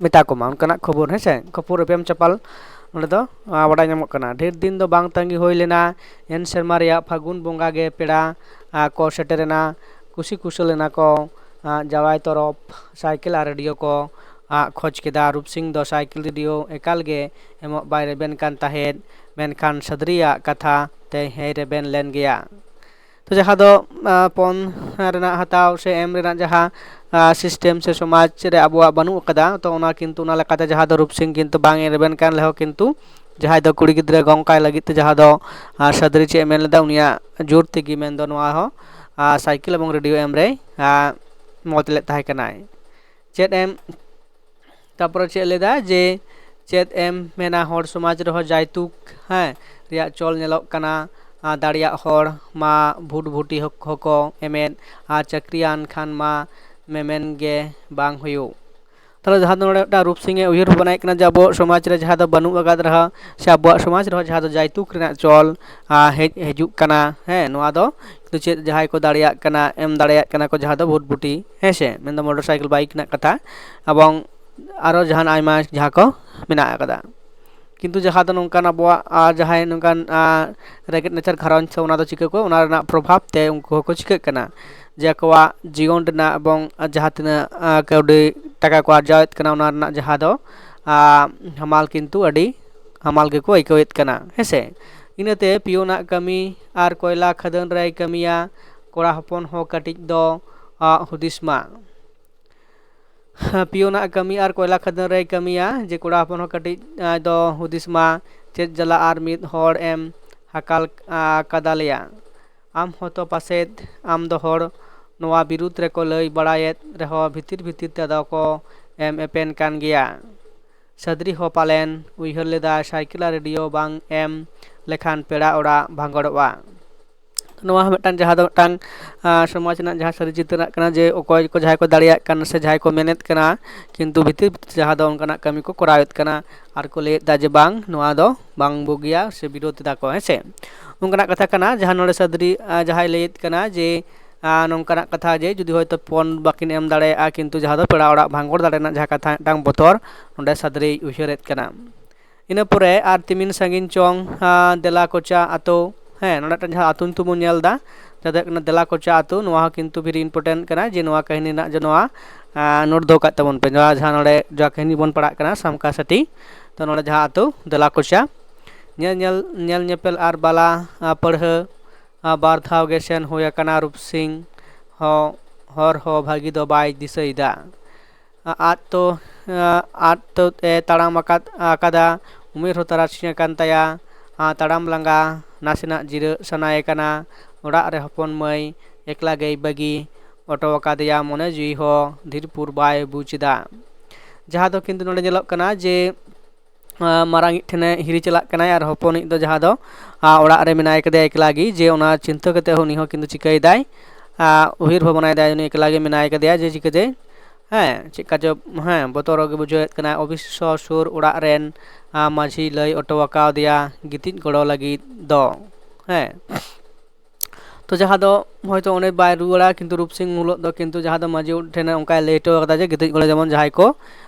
ᱢᱮᱛᱟ ᱠᱚᱢᱟ, ᱚᱱᱠᱟᱱᱟᱜ ᱠᱷᱚᱵᱚᱨ, ᱦᱮᱸ ᱥᱮ, ᱠᱷᱚᱵᱚᱨ ᱮᱯᱮᱢ ᱪᱟᱯᱟᱞ ᱱᱚᱸᱰᱮ ᱫᱚ, ᱟ, ᱵᱟᱰᱟᱭ ᱧᱟᱢᱚᱜ ᱠᱟᱱᱟ᱾ ᱰᱷᱮᱨ ᱫᱤᱱ ᱫᱚ ᱵᱟᱝ ᱛᱟᱺᱜᱤ ᱦᱩᱭ ᱞᱮᱱᱟ, ᱮᱱ ᱥᱮᱨᱢᱟ ᱨᱮᱭᱟᱜ ᱯᱷᱟᱹᱜᱩᱱ ᱵᱚᱸᱜᱟ ᱜᱮ ᱯᱮᱲᱟ, ᱟ, ᱠᱚ ᱥᱮᱴᱮᱨᱮᱱᱟ᱾ ᱠᱩᱥᱤ ᱠᱩᱥᱟᱹᱞ ᱮᱱᱟ ᱠᱚ, ᱟ, ᱡᱟᱶᱟᱭ ᱛᱚᱨᱚᱯ ᱥᱟᱭᱠᱮᱞ ᱟᱨ ᱨᱮᱰᱤᱭᱳ ᱠᱚ, ᱟ, ᱠᱷᱚᱡᱽ ᱠᱮᱫᱟ᱾ ᱨᱩᱯ ᱥᱤᱝ ᱫᱚ ᱥᱟᱭᱠᱮᱞ ᱨᱮᱰᱤᱭᱳ ᱮᱠᱟᱞ ᱜᱮ ᱮᱢᱚᱜ ᱵᱟᱭ ᱨᱮᱵᱮᱱ ᱠᱟᱱ ᱛᱟᱦᱮᱸᱫ, ᱢᱮᱱᱠᱷᱟᱱ ᱥᱟᱫᱽᱨᱤᱭᱟᱜ ᱠᱟᱛᱷᱟ ᱛᱮ ᱦᱮᱸᱭ ᱨᱮᱵᱮᱱ ᱞᱮᱱ ᱜᱮᱭᱟ᱾ ᱛᱚ ᱡᱟᱦᱟᱸ ᱫᱚ, ᱟ, ᱯᱚᱱ ᱨᱮᱱᱟᱜ ᱦᱟᱛᱟᱣ ᱥᱮ ᱮᱢ ᱨᱮᱱᱟᱜ ᱡᱟᱦᱟᱸ, ᱟ, system ᱥᱮ ᱥᱚᱢᱟᱡᱽ ᱨᱮ ᱟᱵᱚᱣᱟᱜ ᱵᱟᱹᱱᱩᱜ ᱟᱠᱟᱫᱟ, ᱛᱚ ᱚᱱᱟ ᱠᱤᱱᱛᱩ ᱚᱱᱟ ᱞᱮᱠᱟᱛᱮ ᱡᱟᱦᱟᱸ ᱫᱚ ᱨᱩᱯ ᱥᱤᱝ ᱠᱤᱱᱛᱩ ᱵᱟᱝ ᱮ ᱨᱮᱵᱮᱱ ᱠᱟᱱ ᱨᱮᱦᱚᱸ ᱠᱤᱱᱛᱩ ᱡᱟᱦᱟᱸᱭ ᱫᱚ ᱠᱩᱲᱤ ᱜᱤᱫᱽᱨᱟᱹ ᱜᱚᱝ ᱠᱟᱭ ᱞᱟᱹᱜᱤᱫ ᱛᱮ ᱡᱟᱦᱟᱸ ᱫᱚ, ᱟ, ᱥᱟᱫᱽᱨᱤ ᱪᱮᱫ ᱮ ᱢᱮᱱ ᱞᱮᱫᱟ ᱩᱱᱤᱭᱟᱜ ᱡᱳᱨ ᱛᱮᱜᱮ, ᱢᱮᱱᱫᱚ ᱱᱚᱣᱟ ᱦᱚᱸ, ᱟ, ᱥᱟᱭᱠᱮᱞ ᱮᱵᱚᱝ ᱨᱮᱰᱤᱭᱳ ᱮᱢ ᱨᱮ, ᱟ, ᱢᱚᱛ ᱞᱮᱫ ᱛᱟᱦᱮᱸ ᱠᱟᱱᱟᱭ᱾ ᱪᱮᱫ ᱮᱢ, ᱛᱟᱯᱚᱨᱮ ᱪᱮᱫ ᱞᱮᱫᱟ ᱡᱮ ᱪᱮᱫ ᱮᱢ ᱢᱮᱱᱟ, ᱦᱚᱲ ᱥᱚᱢᱟᱡᱽ ᱨᱮᱦᱚᱸ ᱡᱟᱭᱛᱩᱠ, ᱦᱮᱸ, ᱨᱮᱭᱟᱜ ᱪᱚᱞ ᱧᱮᱞᱚᱜ ᱠᱟᱱᱟ᱾ ᱟᱨ ᱫᱟᱲᱮᱭᱟᱜ ᱦᱚᱲ ᱢᱟ ᱵᱷᱩᱴ ᱵᱷᱩᱴᱤ ᱦᱚᱸ-, ᱦᱚᱸᱠᱚ ᱮᱢᱮᱫ, ᱟᱨ ᱪᱟᱹᱠᱨᱤᱭᱟᱱ ᱠᱷᱟᱱ ᱢᱟ ᱢᱮᱢᱮᱱ ᱜᱮ ᱵᱟᱝ ᱦᱩᱭᱩᱜ᱾ ᱛᱟᱦᱞᱮ ᱡᱟᱦᱟᱸ ᱫᱚ ᱱᱚᱰᱮ ᱢᱤᱫᱴᱟᱝ ᱨᱩᱯ ᱥᱤᱝ ᱮ ᱩᱭᱦᱟᱹᱨ ᱵᱷᱟᱵᱽᱱᱟᱭᱮᱫ ᱠᱟᱱᱟ ᱡᱮ ᱟᱵᱚ ᱥᱚᱢᱟᱡᱽ ᱨᱮ ᱡᱟᱦᱟᱸ ᱫᱚ ᱵᱟᱹᱱᱩᱜ ᱟᱠᱟᱫ ᱨᱮᱦᱚᱸ, ᱥᱮ ᱟᱵᱚᱣᱟᱜ ᱥᱚᱢᱟᱡᱽ ᱨᱮᱦᱚᱸ ᱡᱟᱦᱟᱸ ᱫᱚ ᱡᱟᱭᱛᱩᱠ ᱨᱮᱱᱟᱜ ᱪᱚᱞ, ᱟ, ᱦᱮᱡ ᱦᱤᱡᱩᱜ ᱠᱟᱱᱟ, ᱦᱮᱸ, ᱱᱚᱣᱟ ᱫᱚ ᱠᱤᱱᱛᱩ ᱪᱮᱫ ᱡᱟᱦᱟᱸᱭ ᱠᱚ ᱫᱟᱲᱮᱭᱟᱜ ᱠᱟᱱᱟ, ᱮᱢ ᱫᱟᱲᱮᱭᱟᱜ ᱠᱟᱱᱟ ᱠᱚ ᱡᱟᱦᱟᱸ ᱫᱚ ᱵᱷᱩᱴ ᱵᱷᱩᱴᱤ, ᱦᱮᱸ ᱥᱮ, ᱢᱮᱱᱫᱚ ᱢᱚᱴᱚᱨ ᱥᱟᱭᱠᱮᱞ ᱵᱟᱭᱤᱠ ᱨᱮᱱᱟᱜ ᱠᱟᱛᱷᱟ, ᱮᱵᱚᱝ ᱟᱨᱚ ᱡᱟᱦᱟᱱ ᱟᱭᱢᱟ ᱡᱟᱦᱟᱸ ᱠᱚ ᱢᱮᱱᱟᱜ ᱟᱠᱟᱫᱟ᱾ ᱠᱤᱱᱛᱩ ᱡᱟᱦᱟᱸ ᱫᱚ ᱱᱚᱝᱠᱟᱱ ᱟᱵᱚᱣᱟᱜ ᱟᱨ ᱡᱟᱦᱟᱸᱭ ᱱᱚᱝᱠᱟᱱ ᱨᱮᱸᱜᱮᱡ ᱱᱟᱪᱟᱨ ᱜᱷᱟᱨᱚᱸᱡᱽ ᱥᱮ ᱚᱱᱟ ᱫᱚ ᱪᱤᱠᱟᱹ ᱠᱚ, ᱚᱱᱟ ᱨᱮᱱᱟᱜ ᱯᱨᱚᱵᱷᱟᱵᱽ ᱛᱮ ᱩᱱᱠᱩ ᱦᱚᱸᱠᱚ ᱪᱤᱠᱟᱹᱜ ᱠᱟᱱᱟ, ᱡᱮ ᱟᱠᱚᱣᱟᱜ ᱡᱤᱭᱚᱱ ᱨᱮᱱᱟᱜ ᱮᱵᱚᱝ ᱡᱟᱦᱟᱸ ᱛᱤᱱᱟᱹᱜ ᱠᱟᱹᱣᱰᱤ ᱴᱟᱠᱟ ᱠᱚ ᱟᱨᱡᱟᱣᱮᱫ ᱠᱟᱱᱟ, ᱚᱱᱟ ᱨᱮᱱᱟᱜ ᱡᱟᱦᱟᱸ ᱫᱚ ᱦᱟᱢᱟᱞ ᱠᱤᱱᱛᱩ ᱟᱹᱰᱤ ᱦᱟᱢᱟᱞ ᱜᱮᱠᱚ ᱟᱹᱭᱠᱟᱹᱣᱮᱫ ᱠᱟᱱᱟ, ᱦᱮᱸᱥᱮ᱾ ᱤᱱᱟᱹᱛᱮ ᱯᱤᱭᱳᱱᱟᱜ ᱠᱟᱹᱢᱤ ᱟᱨ ᱠᱚᱭᱞᱟ ᱠᱷᱟᱫᱟᱱ ᱨᱮᱭ ᱠᱟᱹᱢᱤᱭᱟ, ᱠᱚᱲᱟ ᱦᱚᱯᱚᱱ ᱦᱚᱸ ᱠᱟᱹᱴᱤᱡ ᱫᱚ ᱦᱩᱫᱤᱥ ᱢᱟ᱾ ᱯᱤᱭᱳᱱᱟᱜ ᱠᱟᱹᱢᱤ ᱟᱨ ᱠᱚᱭᱞᱟ ᱠᱷᱟᱫᱟᱱ ᱨᱮᱭ ᱠᱟᱹᱢᱤᱭᱟ, ᱡᱮ ᱠᱚᱲᱟ ᱦᱚᱯᱚᱱ ᱦᱚᱸ ᱠᱟᱹᱴᱤᱡ ᱫᱚ ᱦᱩᱫᱤᱥ ᱢᱟ, ᱪᱮᱫ ᱡᱟᱞᱟ ᱟᱨ ᱢᱤᱫ ᱦᱚᱲ ᱮᱢ ᱦᱟᱠᱟᱞ ᱠᱟᱫᱟᱞᱮᱭᱟ᱾ ᱟᱢ ᱦᱚᱸᱛᱚ ᱯᱟᱥᱮᱫ ᱟᱢ ᱫᱚ ᱦᱚᱲ ᱱᱚᱣᱟ ᱵᱤᱨᱩᱫᱽ ᱨᱮᱠᱚ ᱞᱟᱹᱭ ᱵᱟᱲᱟᱭᱮᱫ ᱨᱮᱦᱚᱸ ᱵᱷᱤᱛᱤᱨ ᱵᱷᱤᱛᱤᱨ ᱛᱮᱫᱚ ᱠᱚ ᱮᱢ ᱮᱯᱮᱱ ᱠᱟᱱ ᱜᱮᱭᱟ᱾ ᱥᱟᱫᱽᱨᱤ ᱦᱚᱸ ᱯᱟᱞᱮᱱ ᱩᱭᱦᱟᱹᱨ ᱞᱮᱫᱟ ᱥᱟᱭᱠᱮᱞ ᱟᱨ ᱨᱮᱰᱤᱭᱳ ᱵᱟᱝ ᱮᱢ ᱞᱮᱠᱷᱟᱱ ᱯᱮᱲᱟ ᱚᱲᱟᱜ ᱵᱷᱟᱸᱜᱚᱲᱚᱜᱼᱟ᱾ ᱱᱚᱣᱟ ᱦᱚᱸ ᱢᱤᱫᱴᱟᱝ ᱡᱟᱦᱟᱸ ᱫᱚ ᱢᱤᱫᱴᱟᱝ ᱥᱚᱢᱟᱡᱽ ᱨᱮᱱᱟᱜ ᱡᱟᱦᱟᱸ ᱥᱟᱹᱨᱤ ᱪᱤᱛᱟᱹᱨ ᱨᱮᱱᱟᱜ ᱠᱟᱱᱟ, ᱡᱮ ᱚᱠᱚᱭ ᱠᱚ ᱡᱟᱦᱟᱸᱭ ᱠᱚ ᱫᱟᱲᱮᱭᱟᱜ ᱠᱟᱱᱟ ᱥᱮ ᱡᱟᱦᱟᱸᱭ ᱠᱚ ᱢᱮᱱᱮᱫ ᱠᱟᱱᱟ, ᱠᱤᱱᱛᱩ ᱵᱷᱤᱛᱤᱨ ᱵᱷᱤᱛᱤᱨ ᱡᱟᱦᱟᱸ ᱫᱚ ᱚᱱᱠᱟᱱᱟᱜ ᱠᱟᱹᱢᱤ ᱠᱚ ᱠᱚᱨᱟᱣᱮᱫ ᱠᱟᱱᱟ ᱟᱨ ᱠᱚ ᱞᱟᱹᱭᱮᱫᱟ ᱡᱮ ᱵᱟᱝ, ᱱᱚᱣᱟ ᱫᱚ ᱵᱟᱝ ᱵᱩᱜᱤᱭᱟ ᱥᱮ ᱵᱤᱨᱳᱫ ᱮᱫᱟ ᱠᱚ, ᱦᱮᱸ ᱥᱮ᱾ ᱚᱱᱠᱟᱱᱟᱜ ᱠᱟᱛᱷᱟ ᱠᱟᱱᱟ ᱡᱟᱦᱟᱸ ᱱᱚᱰᱮ ᱥᱟᱫᱽᱨᱤ ᱡᱟᱦᱟᱸᱭ ᱞᱟᱹᱭᱮᱫ ᱠᱟᱱᱟ ᱡᱮ ᱱᱚᱝᱠᱟᱱᱟᱜ ᱠᱟᱛᱷᱟ ᱡᱮ ᱡᱩᱫᱤ ᱦᱚᱭᱛᱳ ᱯᱚᱱ ᱵᱟᱹᱠᱤᱱ ᱮᱢ ᱫᱟᱲᱮᱭᱟᱜᱼᱟ, ᱠᱤᱱᱛᱩ ᱡᱟᱦᱟᱸ ᱫᱚ ᱯᱮᱲᱟ ᱚᱲᱟᱜ ᱵᱷᱟᱸᱜᱚᱲ ᱫᱟᱲᱮ ᱨᱮᱱᱟᱜ ᱡᱟᱦᱟᱸ ᱠᱟᱛᱷᱟ ᱢᱤᱫᱴᱟᱝ ᱵᱚᱛᱚᱨ ᱱᱚᱰᱮ ᱥᱟᱫᱽᱨᱤᱭ ᱩᱭᱦᱟᱹᱨᱮᱫ ᱠᱟᱱᱟ᱾ ᱤᱱᱟᱹ ᱯᱚᱨᱮ ᱟᱨ ᱛᱤᱢᱤᱱ ᱥᱟᱺᱜᱤᱧ ᱪᱚᱝ ᱫᱮᱞᱟ ᱠᱚᱪᱟ ᱟᱛᱳ, ᱦᱮᱸ, ᱱᱚᱰᱮ ᱢᱤᱫᱴᱟᱝ ᱡᱟᱦᱟᱸ ᱟᱛᱳ ᱧᱩᱛᱩᱢ ᱵᱚᱱ ᱧᱮᱞ ᱮᱫᱟ, ᱡᱟᱦᱟᱸ ᱫᱚ ᱦᱩᱭᱩᱜ ᱠᱟᱱᱟ ᱫᱮᱞᱟ ᱠᱚᱪᱟ ᱟᱛᱳ᱾ ᱱᱚᱣᱟ ᱦᱚᱸ ᱠᱤᱱᱛᱩ very important ᱠᱟᱱᱟ, ᱡᱮ ᱱᱚᱣᱟ ᱠᱟᱹᱦᱱᱤ ᱨᱮᱱᱟᱜ ᱡᱮ ᱱᱚᱣᱟ ᱱᱳᱴ ᱫᱚᱦᱚ ᱠᱟᱜ ᱛᱟᱵᱚᱱ ᱯᱮ, ᱱᱚᱣᱟ ᱡᱟᱦᱟᱸ ᱱᱚᱰᱮ ᱡᱟᱦᱟᱸ ᱠᱟᱹᱦᱱᱤ ᱵᱚᱱ ᱯᱟᱲᱦᱟᱜ ᱠᱟᱱᱟ ᱥᱟᱢᱠᱟ ᱥᱟᱴᱤ, ᱛᱚ ᱱᱚᱰᱮ ᱡᱟᱦᱟᱸ ᱟᱛᱳ ᱫᱮᱞᱟ ᱠᱚᱪᱟ, ᱧᱮᱞ ᱧᱮᱞ ᱧᱮᱞ ᱧᱮᱯᱮᱞ ᱟᱨ ᱵᱟᱞᱟ ᱯᱟᱹᱲᱦᱟᱹ ᱵᱟᱨ ᱫᱷᱟᱣ ᱜᱮ ᱥᱮᱱ ᱦᱩᱭ ᱟᱠᱟᱱᱟ᱾ ᱨᱩᱯᱥᱤᱝ ᱦᱚᱸ ᱦᱚᱨ ᱦᱚᱸ ᱵᱷᱟᱹᱜᱤ ᱫᱚ ᱵᱟᱭ ᱫᱤᱥᱟᱹᱭᱮᱫᱟ᱾ ᱟᱫ ᱛᱚ ᱟᱫ ᱛᱚ ᱮ ᱛᱟᱲᱟᱢ ᱟᱠᱟᱫ ᱟᱠᱟᱫᱟ᱾ ᱩᱢᱮᱨ ᱦᱚᱸ ᱛᱟᱨᱟᱥᱤᱧ ᱟᱠᱟᱱ ᱛᱟᱭᱟ᱾ ᱛᱟᱲᱟᱢ ᱞᱟᱸᱜᱟ, ᱱᱟᱥᱮᱱᱟᱜ ᱡᱤᱨᱟᱹᱜ ᱥᱟᱱᱟᱭᱮ ᱠᱟᱱᱟ᱾ ᱚᱲᱟᱜ ᱨᱮ ᱦᱚᱯᱚᱱ ᱢᱟᱹᱭ ᱮᱠᱞᱟ ᱜᱮᱭ ᱵᱟᱹᱜᱤ ᱚᱴᱚ ᱟᱠᱟᱫᱮᱭᱟ᱾ ᱢᱚᱱᱮ ᱡᱤᱣᱤ ᱦᱚᱸ ᱫᱷᱤᱨ ᱯᱩᱨ ᱵᱟᱭ ᱵᱩᱡᱽ ᱮᱫᱟ᱾ ᱡᱟᱦᱟᱸ ᱫᱚ ᱠᱤᱱᱛᱩ ᱱᱚᱰᱮ ᱧᱮᱞᱚᱜ ᱠᱟᱱᱟ ᱡᱮ ᱢᱟᱨᱟᱝᱤᱡ ᱴᱷᱮᱱᱮ ᱦᱤᱨᱤ ᱪᱟᱞᱟᱜ ᱠᱟᱱᱟᱭ ᱟᱨ ᱦᱚᱯᱚᱱᱤᱡ ᱫᱚ ᱡᱟᱦᱟᱸ ᱫᱚ ᱚᱲᱟᱜ ᱨᱮ ᱢᱮᱱᱟᱭ ᱠᱟᱫᱮᱭᱟ ᱮᱠᱞᱟ ᱜᱮ, ᱡᱮ ᱚᱱᱟ ᱪᱤᱱᱛᱟᱹ ᱠᱟᱛᱮ ᱦᱚᱸ ᱩᱱᱤ ᱦᱚᱸ ᱠᱤᱱᱛᱩ ᱪᱤᱠᱟᱹᱭᱮᱫᱟᱭ, ᱩᱭᱦᱟᱹᱨ ᱵᱷᱟᱵᱽᱱᱟᱭᱮᱫᱟᱭ ᱩᱱᱤ ᱮᱠᱞᱟ ᱜᱮ ᱢᱮᱱᱟᱭ ᱠᱟᱫᱮᱭᱟ, ᱡᱮ ᱪᱤᱠᱟᱹᱛᱮ ᱦᱮᱸ ᱪᱮᱫᱠᱟ ᱪᱚ ᱦᱮᱸ ᱵᱚᱛᱚᱨ ᱜᱮ ᱵᱩᱡᱷᱟᱹᱣᱮᱫ ᱠᱟᱱᱟᱭ᱾ ᱚᱵᱚᱥᱥᱚ ᱥᱩᱨ ᱚᱲᱟᱜ ᱨᱮᱱ ᱢᱟᱹᱡᱷᱤ ᱞᱟᱹᱭ ᱚᱴᱚ ᱟᱠᱟᱣᱫᱮᱭᱟ ᱜᱤᱛᱤᱡ ᱜᱚᱲᱚ ᱞᱟᱹᱜᱤᱫ ᱫᱚ᱾ ᱦᱮᱸ, ᱛᱚ ᱡᱟᱦᱟᱸ ᱫᱚ ᱦᱚᱭᱛᱳ ᱚᱸᱰᱮ ᱵᱟᱭ ᱨᱩᱣᱟᱹᱲᱟ, ᱠᱤᱱᱛᱩ ᱨᱩᱯᱥᱤᱝ ᱩᱱ ᱦᱤᱞᱳᱜ ᱫᱚ ᱠᱤᱱᱛᱩ ᱡᱟᱦᱟᱸ ᱫᱚ ᱢᱟᱹᱡᱷᱤ ᱴᱷᱮᱱ ᱚᱱᱠᱟᱭ ᱞᱟᱹᱭ ᱦᱚᱴᱚ ᱟᱠᱟᱫᱟ ᱡᱮ ᱜᱤᱛᱤᱡ ᱜᱚᱲᱚ ᱡᱮᱢᱚᱱ ᱡᱟᱦᱟᱸᱭ ᱠᱚ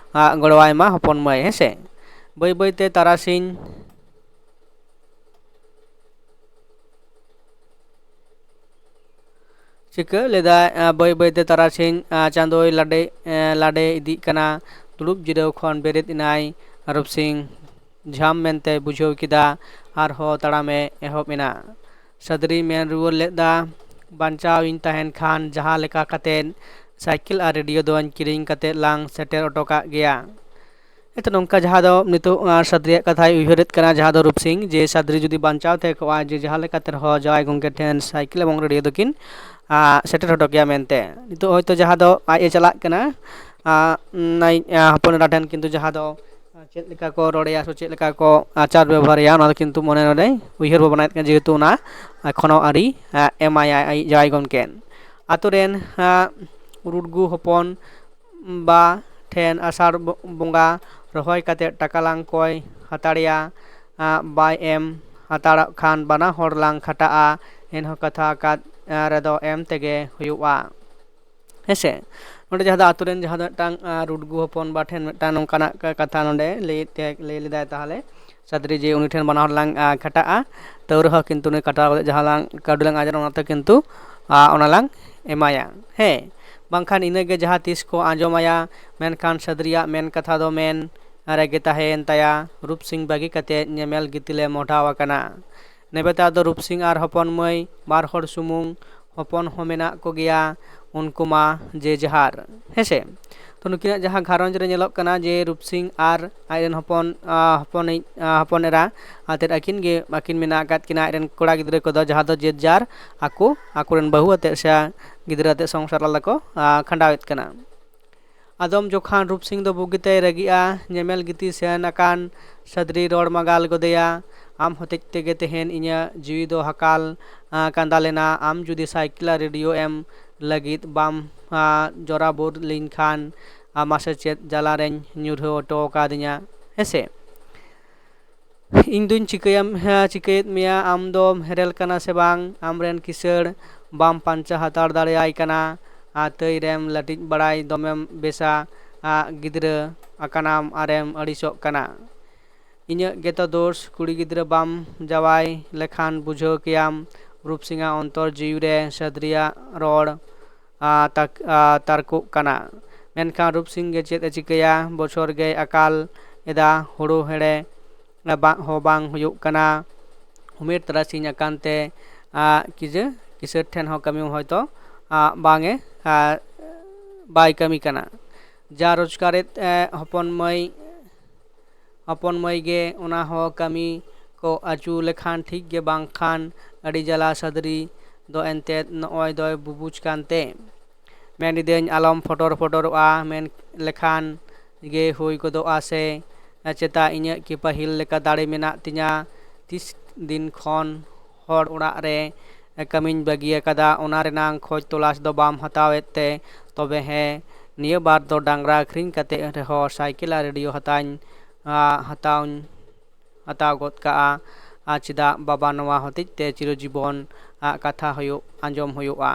ᱜᱚᱲᱚᱣᱟᱭ ᱢᱟ ᱦᱚᱯᱚᱱ ᱢᱟᱹᱭ, ᱦᱮᱸ ᱥᱮ᱾ ᱵᱟᱹᱭ ᱵᱟᱹᱭᱛᱮ ᱛᱟᱨᱟᱥᱤᱧ ᱪᱤᱠᱟᱹ ᱞᱮᱫᱟᱭ, ᱟᱸ, ᱵᱟᱹᱭ ᱵᱟᱹᱭᱛᱮ ᱛᱟᱨᱟᱥᱤᱧ, ᱟᱸ, ᱪᱟᱸᱫᱚᱭ ᱞᱟᱰᱮ, ᱮᱸ, ᱞᱟᱰᱮ ᱤᱫᱤᱜ ᱠᱟᱱᱟ᱾ ᱫᱩᱲᱩᱵ ᱡᱤᱨᱟᱹᱣ ᱠᱷᱚᱱ ᱵᱮᱨᱮᱫ ᱮᱱᱟᱭ ᱨᱩᱯᱥᱤᱝ᱾ ᱡᱷᱟᱢ ᱢᱮᱱᱛᱮ ᱵᱩᱡᱷᱟᱹᱣ ᱠᱮᱫᱟ᱾ ᱟᱨᱦᱚᱸ ᱛᱟᱲᱟᱢᱮ ᱮᱦᱚᱵ ᱮᱱᱟ᱾ ᱥᱟᱫᱽᱨᱤ ᱢᱮᱱ ᱨᱩᱣᱟᱹᱲ ᱞᱮᱫᱟ, "ᱵᱟᱧᱪᱟᱣ ᱤᱧ ᱛᱟᱦᱮᱱ ᱠᱷᱟᱱ ᱡᱟᱦᱟᱸ ᱞᱮᱠᱟ ᱠᱟᱛᱮᱫ ᱥᱟᱭᱠᱮᱞ ᱟᱨ ᱨᱮᱰᱤᱭᱳ ᱫᱚᱧ ᱠᱤᱨᱤᱧ ᱠᱟᱛᱮᱫ ᱞᱟᱝ ᱥᱮᱴᱮᱨ ᱦᱚᱴᱚ ᱠᱟᱜ ᱜᱮᱭᱟ᱾" ᱱᱤᱛᱚᱜ ᱱᱚᱝᱠᱟ ᱡᱟᱦᱟᱸ ᱫᱚ ᱱᱤᱛᱚᱜ, ᱟᱸ, ᱥᱟᱫᱽᱨᱤᱭᱟᱜ ᱠᱟᱛᱷᱟᱭ ᱩᱭᱦᱟᱹᱨᱮᱫ ᱠᱟᱱᱟ, ᱡᱟᱦᱟᱸ ᱫᱚ ᱨᱩᱯᱥᱤᱝ, ᱡᱮ ᱥᱟᱫᱽᱨᱤ ᱡᱩᱫᱤ ᱵᱟᱧᱪᱟᱣ ᱛᱟᱦᱮᱸ ᱠᱚᱜᱼᱟ, ᱡᱮ ᱡᱟᱦᱟᱸ ᱞᱮᱠᱟᱛᱮ ᱨᱮᱦᱚᱸ ᱡᱟᱶᱟᱭ ᱜᱚᱢᱠᱮ ᱴᱷᱮᱱ ᱥᱟᱭᱠᱮᱞ ᱮᱵᱚᱝ ᱨᱮᱰᱤᱭᱳ ᱫᱚᱠᱤᱱ, ᱟᱸ, ᱥᱮᱴᱮᱨ ᱦᱚᱴᱚ ᱠᱮᱭᱟ ᱢᱮᱱᱛᱮ᱾ ᱱᱤᱛᱚᱜ ᱦᱚᱭᱛᱳ ᱡᱟᱦᱟᱸ ᱫᱚ ᱟᱡ ᱮ ᱪᱟᱞᱟᱜ ᱠᱟᱱᱟ, ᱟᱸ, ᱱᱟᱭ-, ᱟᱸ, ᱦᱚᱯᱚᱱ ᱮᱨᱟ ᱴᱷᱮᱱ, ᱠᱤᱱᱛᱩ ᱡᱟᱦᱟᱸ ᱫᱚ ᱪᱮᱫ ᱞᱮᱠᱟ ᱠᱚ ᱨᱚᱲᱮᱭᱟ ᱥᱮ ᱪᱮᱫ ᱞᱮᱠᱟ ᱠᱚ ᱟᱪᱟᱨ ᱵᱮᱵᱚᱦᱟᱨᱮᱭᱟ, ᱚᱱᱟ ᱫᱚ ᱠᱤᱱᱛᱩ ᱢᱚᱱᱮ ᱱᱚᱰᱮ ᱩᱭᱦᱟᱹᱨ ᱵᱷᱟᱵᱽᱱᱟᱭᱮᱫ ᱠᱟᱱᱟ, ᱡᱮᱦᱮᱛᱩ ᱚᱱᱟ ᱮᱠᱷᱚᱱᱳ ᱟᱹᱣᱨᱤ, ᱟᱸ, ᱮᱢᱟᱭᱟᱭ ᱟᱡ ᱡᱟᱶᱟᱭ ᱜᱚᱢᱠᱮ᱾ ᱟᱛᱳ ᱨᱮᱱ, ᱟᱸ, ᱨᱩᱰᱜᱩ ᱦᱚᱯᱚᱱ ᱵᱟ ᱴᱷᱮᱱ ᱟᱥᱟᱲ ᱵᱚ-, ᱵᱚᱸᱜᱟ ᱨᱚᱦᱚᱭ ᱠᱟᱛᱮ ᱴᱟᱠᱟ ᱞᱟᱝ ᱠᱚᱭ ᱦᱟᱛᱟᱲᱮᱭᱟ, ᱟᱸ, ᱵᱟᱭ ᱮᱢ ᱦᱟᱛᱟᱲᱚᱜ ᱠᱷᱟᱱ ᱵᱟᱱᱟ ᱦᱚᱲ ᱞᱟᱝ ᱠᱷᱟᱴᱟᱜᱼᱟ, ᱮᱱᱦᱚᱸ ᱠᱟᱛᱷᱟ ᱟᱠᱟᱫ, ᱟᱸ, ᱨᱮᱫᱚ ᱮᱢ ᱛᱮᱜᱮ ᱦᱩᱭᱩᱜᱼᱟ᱾ ᱦᱮᱸᱥᱮ, ᱱᱚᱰᱮ ᱡᱟᱦᱟᱸ ᱫᱚ ᱟᱛᱳ ᱨᱮᱱ ᱡᱟᱦᱟᱸ ᱫᱚ ᱢᱤᱫᱴᱟᱝ, ᱟᱸ, ᱨᱩᱰᱜᱩ ᱦᱚᱯᱚᱱ ᱵᱟ ᱴᱷᱮᱱ ᱢᱤᱫᱴᱟᱝ ᱱᱚᱝᱠᱟᱱᱟᱜ ᱠᱟ-, ᱠᱟᱛᱷᱟ ᱱᱚᱰᱮ ᱞᱟᱹᱭ ᱛᱮ, ᱞᱟᱹᱭ ᱞᱮᱫᱟᱭ ᱛᱟᱦᱚᱞᱮ ᱥᱟᱫᱽᱨᱤ ᱡᱮ ᱩᱱᱤ ᱴᱷᱮᱱ ᱵᱟᱱᱟ ᱦᱚᱲ ᱞᱟᱝ, ᱟᱸ, ᱠᱷᱟᱴᱟᱜᱼᱟ, ᱛᱟᱹᱣ ᱨᱮᱦᱚᱸ ᱠᱤᱱᱛᱩ ᱩᱱᱤ ᱠᱷᱟᱴᱟᱣ ᱠᱟᱛᱮ ᱡᱟᱦᱟᱸ ᱞᱟᱝ ᱠᱟᱹᱣᱰᱤ ᱞᱟᱝ ᱟᱨᱡᱟᱣᱟ, ᱚᱱᱟᱛᱮ ᱠᱤᱱᱛᱩ, ᱟᱸ, ᱚᱱᱟ ᱞᱟᱝ ᱮᱢᱟᱭᱟ᱾ ᱦᱮᱸ, ᱵᱟᱝᱠᱷᱟᱱ ᱤᱱᱟᱹᱜᱮ ᱡᱟᱦᱟᱸ ᱛᱤᱥ ᱠᱚ ᱟᱸᱡᱚᱢᱟᱭᱟ, ᱢᱮᱱᱠᱷᱟᱱ ᱥᱟᱫᱽᱨᱤᱭᱟᱜ ᱢᱮᱱ ᱠᱟᱛᱷᱟ ᱫᱚ ᱢᱮᱱ ᱨᱮᱜᱮ ᱛᱟᱦᱮᱸᱭᱮᱱ ᱛᱟᱭᱟ᱾ ᱨᱩᱯᱥᱤᱝ ᱵᱟᱹᱜᱤ ᱠᱟᱛᱮ ᱧᱮᱢᱮᱞ ᱜᱤᱛᱤᱞᱮ ᱢᱚᱦᱰᱟᱣ ᱟᱠᱟᱱᱟ᱾ ᱱᱮᱵᱮᱛᱟᱨ ᱫᱚ ᱨᱩᱯᱥᱤᱝ ᱟᱨ ᱦᱚᱯᱚᱱ ᱢᱟᱹᱭ ᱵᱟᱨ ᱦᱚᱲ ᱥᱩᱢᱩᱝ, ᱦᱚᱯᱚᱱ ᱦᱚᱸ ᱢᱮᱱᱟᱜ ᱠᱚᱜᱮᱭᱟ, ᱩᱱᱠᱩ ᱢᱟ ᱡᱮ ᱡᱟᱦᱟᱨ᱾ ᱦᱮᱸᱥᱮ? ᱛᱚ, ᱱᱩᱠᱤᱱᱟᱜ ᱡᱟᱦᱟᱸ ᱜᱷᱟᱨᱚᱸᱡᱽ ᱨᱮ ᱧᱮᱞᱚᱜ ᱠᱟᱱᱟ ᱡᱮ ᱨᱩᱯᱥᱤᱝ ᱟᱨ ᱟᱡ ᱨᱮᱱ ᱦᱚᱯᱚᱱ, ᱟᱸ, ᱦᱚᱯᱚᱱᱤᱡ, ᱟᱸ, ᱦᱚᱯᱚᱱ ᱮᱨᱟ ᱟᱛᱮᱫ ᱟᱹᱠᱤᱱ ᱜᱮ ᱵᱟᱹᱠᱤᱱ ᱢᱮᱱᱟᱜ ᱟᱠᱟᱫ ᱠᱤᱱᱟ, ᱟᱡ ᱨᱮᱱ ᱠᱚᱲᱟ ᱜᱤᱫᱽᱨᱟᱹ ᱠᱚᱫᱚ, ᱡᱟᱦᱟᱸ ᱫᱚ ᱡᱮ ᱡᱟᱨ ᱟᱠᱚ, ᱟᱠᱚᱨᱮᱱ ᱵᱟᱹᱦᱩ ᱟᱛᱮᱫ ᱥᱮ ᱜᱤᱫᱽᱨᱟᱹ ᱟᱛᱮᱫ ᱥᱚᱝᱥᱟᱨ ᱟᱞᱟᱫᱟ ᱠᱚ, ᱟᱸ, ᱠᱷᱟᱸᱰᱟᱣᱮᱫ ᱠᱟᱱᱟ᱾ ᱟᱫᱚᱢ ᱡᱚᱠᱷᱟᱱ ᱨᱩᱯᱥᱤᱝ ᱫᱚ ᱵᱩᱜᱤᱛᱮᱭ ᱨᱟᱹᱜᱤᱜᱼᱟ᱾ ᱧᱮᱢᱮᱞ ᱜᱤᱛᱤ ᱥᱮᱱ ᱟᱠᱟᱱ ᱥᱟᱫᱽᱨᱤ ᱨᱚᱲ ᱢᱟᱜᱟᱞ ᱜᱚᱫᱮᱭᱟ, "ᱟᱢ ᱦᱚᱛᱮᱡ ᱛᱮᱜᱮ ᱛᱮᱦᱮᱧ ᱤᱧᱟᱹᱜ ᱡᱤᱣᱤ ᱫᱚ ᱦᱟᱠᱟᱞ, ᱟᱸ, ᱠᱟᱸᱫᱟ ᱞᱮᱱᱟ᱾ ᱟᱢ ᱡᱩᱫᱤ ᱥᱟᱭᱠᱮᱞ ᱟᱨ ᱨᱮᱰᱤᱭᱳ ᱮᱢ ᱞᱟᱹᱜᱤᱫ ᱵᱟᱢ, ᱟᱸ, ᱡᱚᱨᱟᱵᱳᱨ ᱞᱤᱧ ᱠᱷᱟᱱ, ᱟᱢ ᱢᱟᱥᱮ ᱪᱮᱫ ᱡᱟᱞᱟ ᱨᱮᱧ ᱧᱩᱨᱦᱟᱹ ᱦᱚᱴᱚ ᱟᱠᱟᱫᱤᱧᱟ, ᱦᱮᱸᱥᱮ?" ᱤᱧ ᱫᱩᱧ ᱪᱤᱠᱟᱹᱭᱟᱢ, ᱦᱮᱸ, ᱪᱤᱠᱟᱹᱭᱮᱫ ᱢᱮᱭᱟ, ᱟᱢ ᱫᱚᱢ ᱦᱮᱨᱮᱞ ᱠᱟᱱᱟ ᱥᱮ ᱵᱟᱝ? ᱟᱢᱨᱮᱱ ᱠᱤᱥᱟᱹᱲ ᱵᱟᱢ ᱯᱟᱧᱪᱟ ᱦᱟᱛᱟᱲ ᱫᱟᱲᱮᱭᱟᱭ ᱠᱟᱱᱟ, ᱟᱨ ᱛᱟᱹᱭ ᱨᱮᱢ ᱞᱟᱹᱴᱤᱡ ᱵᱟᱲᱟᱭ ᱫᱚᱢᱮᱢ ᱵᱮᱥᱟ, ᱟᱜ, ᱜᱤᱫᱽᱨᱟᱹ ᱟᱠᱟᱱᱟᱢ ᱟᱨᱮᱢ ᱟᱹᱲᱤᱥᱚᱜ ᱠᱟᱱᱟ᱾ ᱤᱧᱟᱹᱜ ᱜᱮᱛᱚ ᱫᱳᱥ, ᱠᱩᱲᱤ ᱜᱤᱫᱽᱨᱟᱹ ᱵᱟᱢ ᱡᱟᱶᱟᱭ ᱞᱮᱠᱷᱟᱱ ᱵᱩᱡᱷᱟᱹᱣ ᱠᱮᱭᱟᱢ ᱨᱩᱯ ᱥᱤᱝᱟᱜ ᱚᱱᱛᱚᱨ ᱡᱤᱣᱤ ᱨᱮ ᱥᱟᱹᱫᱽᱨᱤᱭᱟᱜ ᱨᱚᱲ ᱟ, ᱛᱟᱠ-, ᱟ, ᱛᱟᱨᱠᱚᱜ ᱠᱟᱱᱟ᱾ ᱢᱮᱱᱠᱷᱟᱱ ᱨᱩᱯ ᱥᱤᱝ ᱜᱮ ᱪᱮᱫ ᱮ ᱪᱤᱠᱟᱹᱭᱟ? ᱵᱚᱪᱷᱚᱨ ᱜᱮᱭ ᱟᱠᱟᱞ ᱮᱫᱟ, ᱦᱳᱲᱳ ᱦᱮᱲᱮ ᱵᱟᱝ ᱦᱚᱸ ᱵᱟᱝ ᱦᱩᱭᱩᱜ ᱠᱟᱱᱟ᱾ ᱩᱢᱮᱨ ᱛᱟᱨᱟᱥᱤᱧ ᱟᱠᱟᱱ ᱛᱮ, ᱟ, ᱠᱤᱡᱟᱹ ᱠᱤᱥᱟᱹᱬ ᱴᱷᱮᱱ ᱦᱚᱸ ᱠᱟᱹᱢᱤ ᱦᱚᱭᱛᱳ, ᱟ, ᱵᱟᱝ ᱮ, ᱟ, ᱵᱟᱭ ᱠᱟᱹᱢᱤ ᱠᱟᱱᱟ᱾ ᱡᱟ ᱨᱳᱡᱽᱜᱟᱨᱮᱫ, ᱮ, ᱦᱚᱯᱚᱱ ᱢᱟᱹᱭ, ᱦᱚᱯᱚᱱ ᱢᱟᱹᱭ ᱜᱮ ᱚᱱᱟ ᱦᱚᱸ ᱠᱟᱹᱢᱤ ᱠᱚ ᱟᱹᱪᱩ ᱞᱮᱠᱷᱟᱱ ᱴᱷᱤᱠ ᱜᱮ, ᱵᱟᱝᱠᱷᱟᱱ ᱟᱹᱰᱤ ᱡᱟᱞᱟ ᱥᱟᱹᱫᱽᱨᱤ ᱫᱚ ᱮᱱᱛᱮᱫ ᱱᱚᱜᱼᱚᱭ ᱫᱚᱭ ᱵᱩᱵᱩᱡ ᱠᱟᱱ ᱛᱮ᱾ ᱢᱮᱱ ᱤᱫᱟᱹᱧ ᱟᱞᱚᱢ ᱯᱷᱚᱴᱚᱨ ᱯᱷᱚᱴᱚᱨᱚᱜᱼᱟ ᱢᱮᱱ ᱞᱮᱠᱷᱟᱱ ᱜᱮ ᱦᱩᱭ ᱜᱚᱫᱚᱜᱼᱟ ᱥᱮ? ᱪᱮᱛᱟ ᱤᱧᱟᱹᱜ ᱠᱤ ᱯᱟᱹᱦᱤᱞ ᱞᱮᱠᱟ ᱫᱟᱲᱮ ᱢᱮᱱᱟᱜ ᱛᱤᱧᱟ? ᱛᱤᱥ ᱫᱤᱱ ᱠᱷᱚᱱ ᱦᱚᱲ ᱚᱲᱟᱜ ᱨᱮ ᱠᱟᱹᱢᱤᱧ ᱵᱟᱹᱜᱤ ᱟᱠᱟᱫᱟ, ᱚᱱᱟ ᱨᱮᱱᱟᱝ ᱠᱷᱚᱡᱽ ᱛᱚᱞᱟᱥ ᱫᱚ ᱵᱟᱢ ᱦᱟᱛᱟᱣᱮᱫ ᱛᱮ? ᱛᱚᱵᱮ ᱦᱮᱸ, ᱱᱤᱭᱟᱹ ᱵᱟᱨ ᱫᱚ ᱰᱟᱝᱨᱟ ᱟᱹᱠᱷᱨᱤᱧ ᱠᱟᱛᱮ ᱨᱮᱦᱚᱸ ᱥᱟᱭᱠᱮᱞ ᱟᱨ ᱨᱮᱰᱤᱭᱳ ᱦᱟᱛᱟᱣᱧ, ᱟ, ᱦᱟᱛᱟᱣᱧ ᱦᱟᱛᱟᱣ ᱜᱚᱫ ᱠᱟᱜᱼᱟ᱾ ᱟᱨ ᱪᱮᱫᱟᱜ ᱵᱟᱵᱟ ᱱᱚᱣᱟ ᱦᱚᱛᱮᱡ ᱛᱮ ᱪᱤᱨᱚᱡᱤᱵᱚᱱ ᱟᱜ ᱠᱟᱛᱷᱟ ᱦᱩᱭᱩᱜ, ᱟᱸᱡᱚᱢ ᱦᱩᱭᱩᱜᱼᱟ?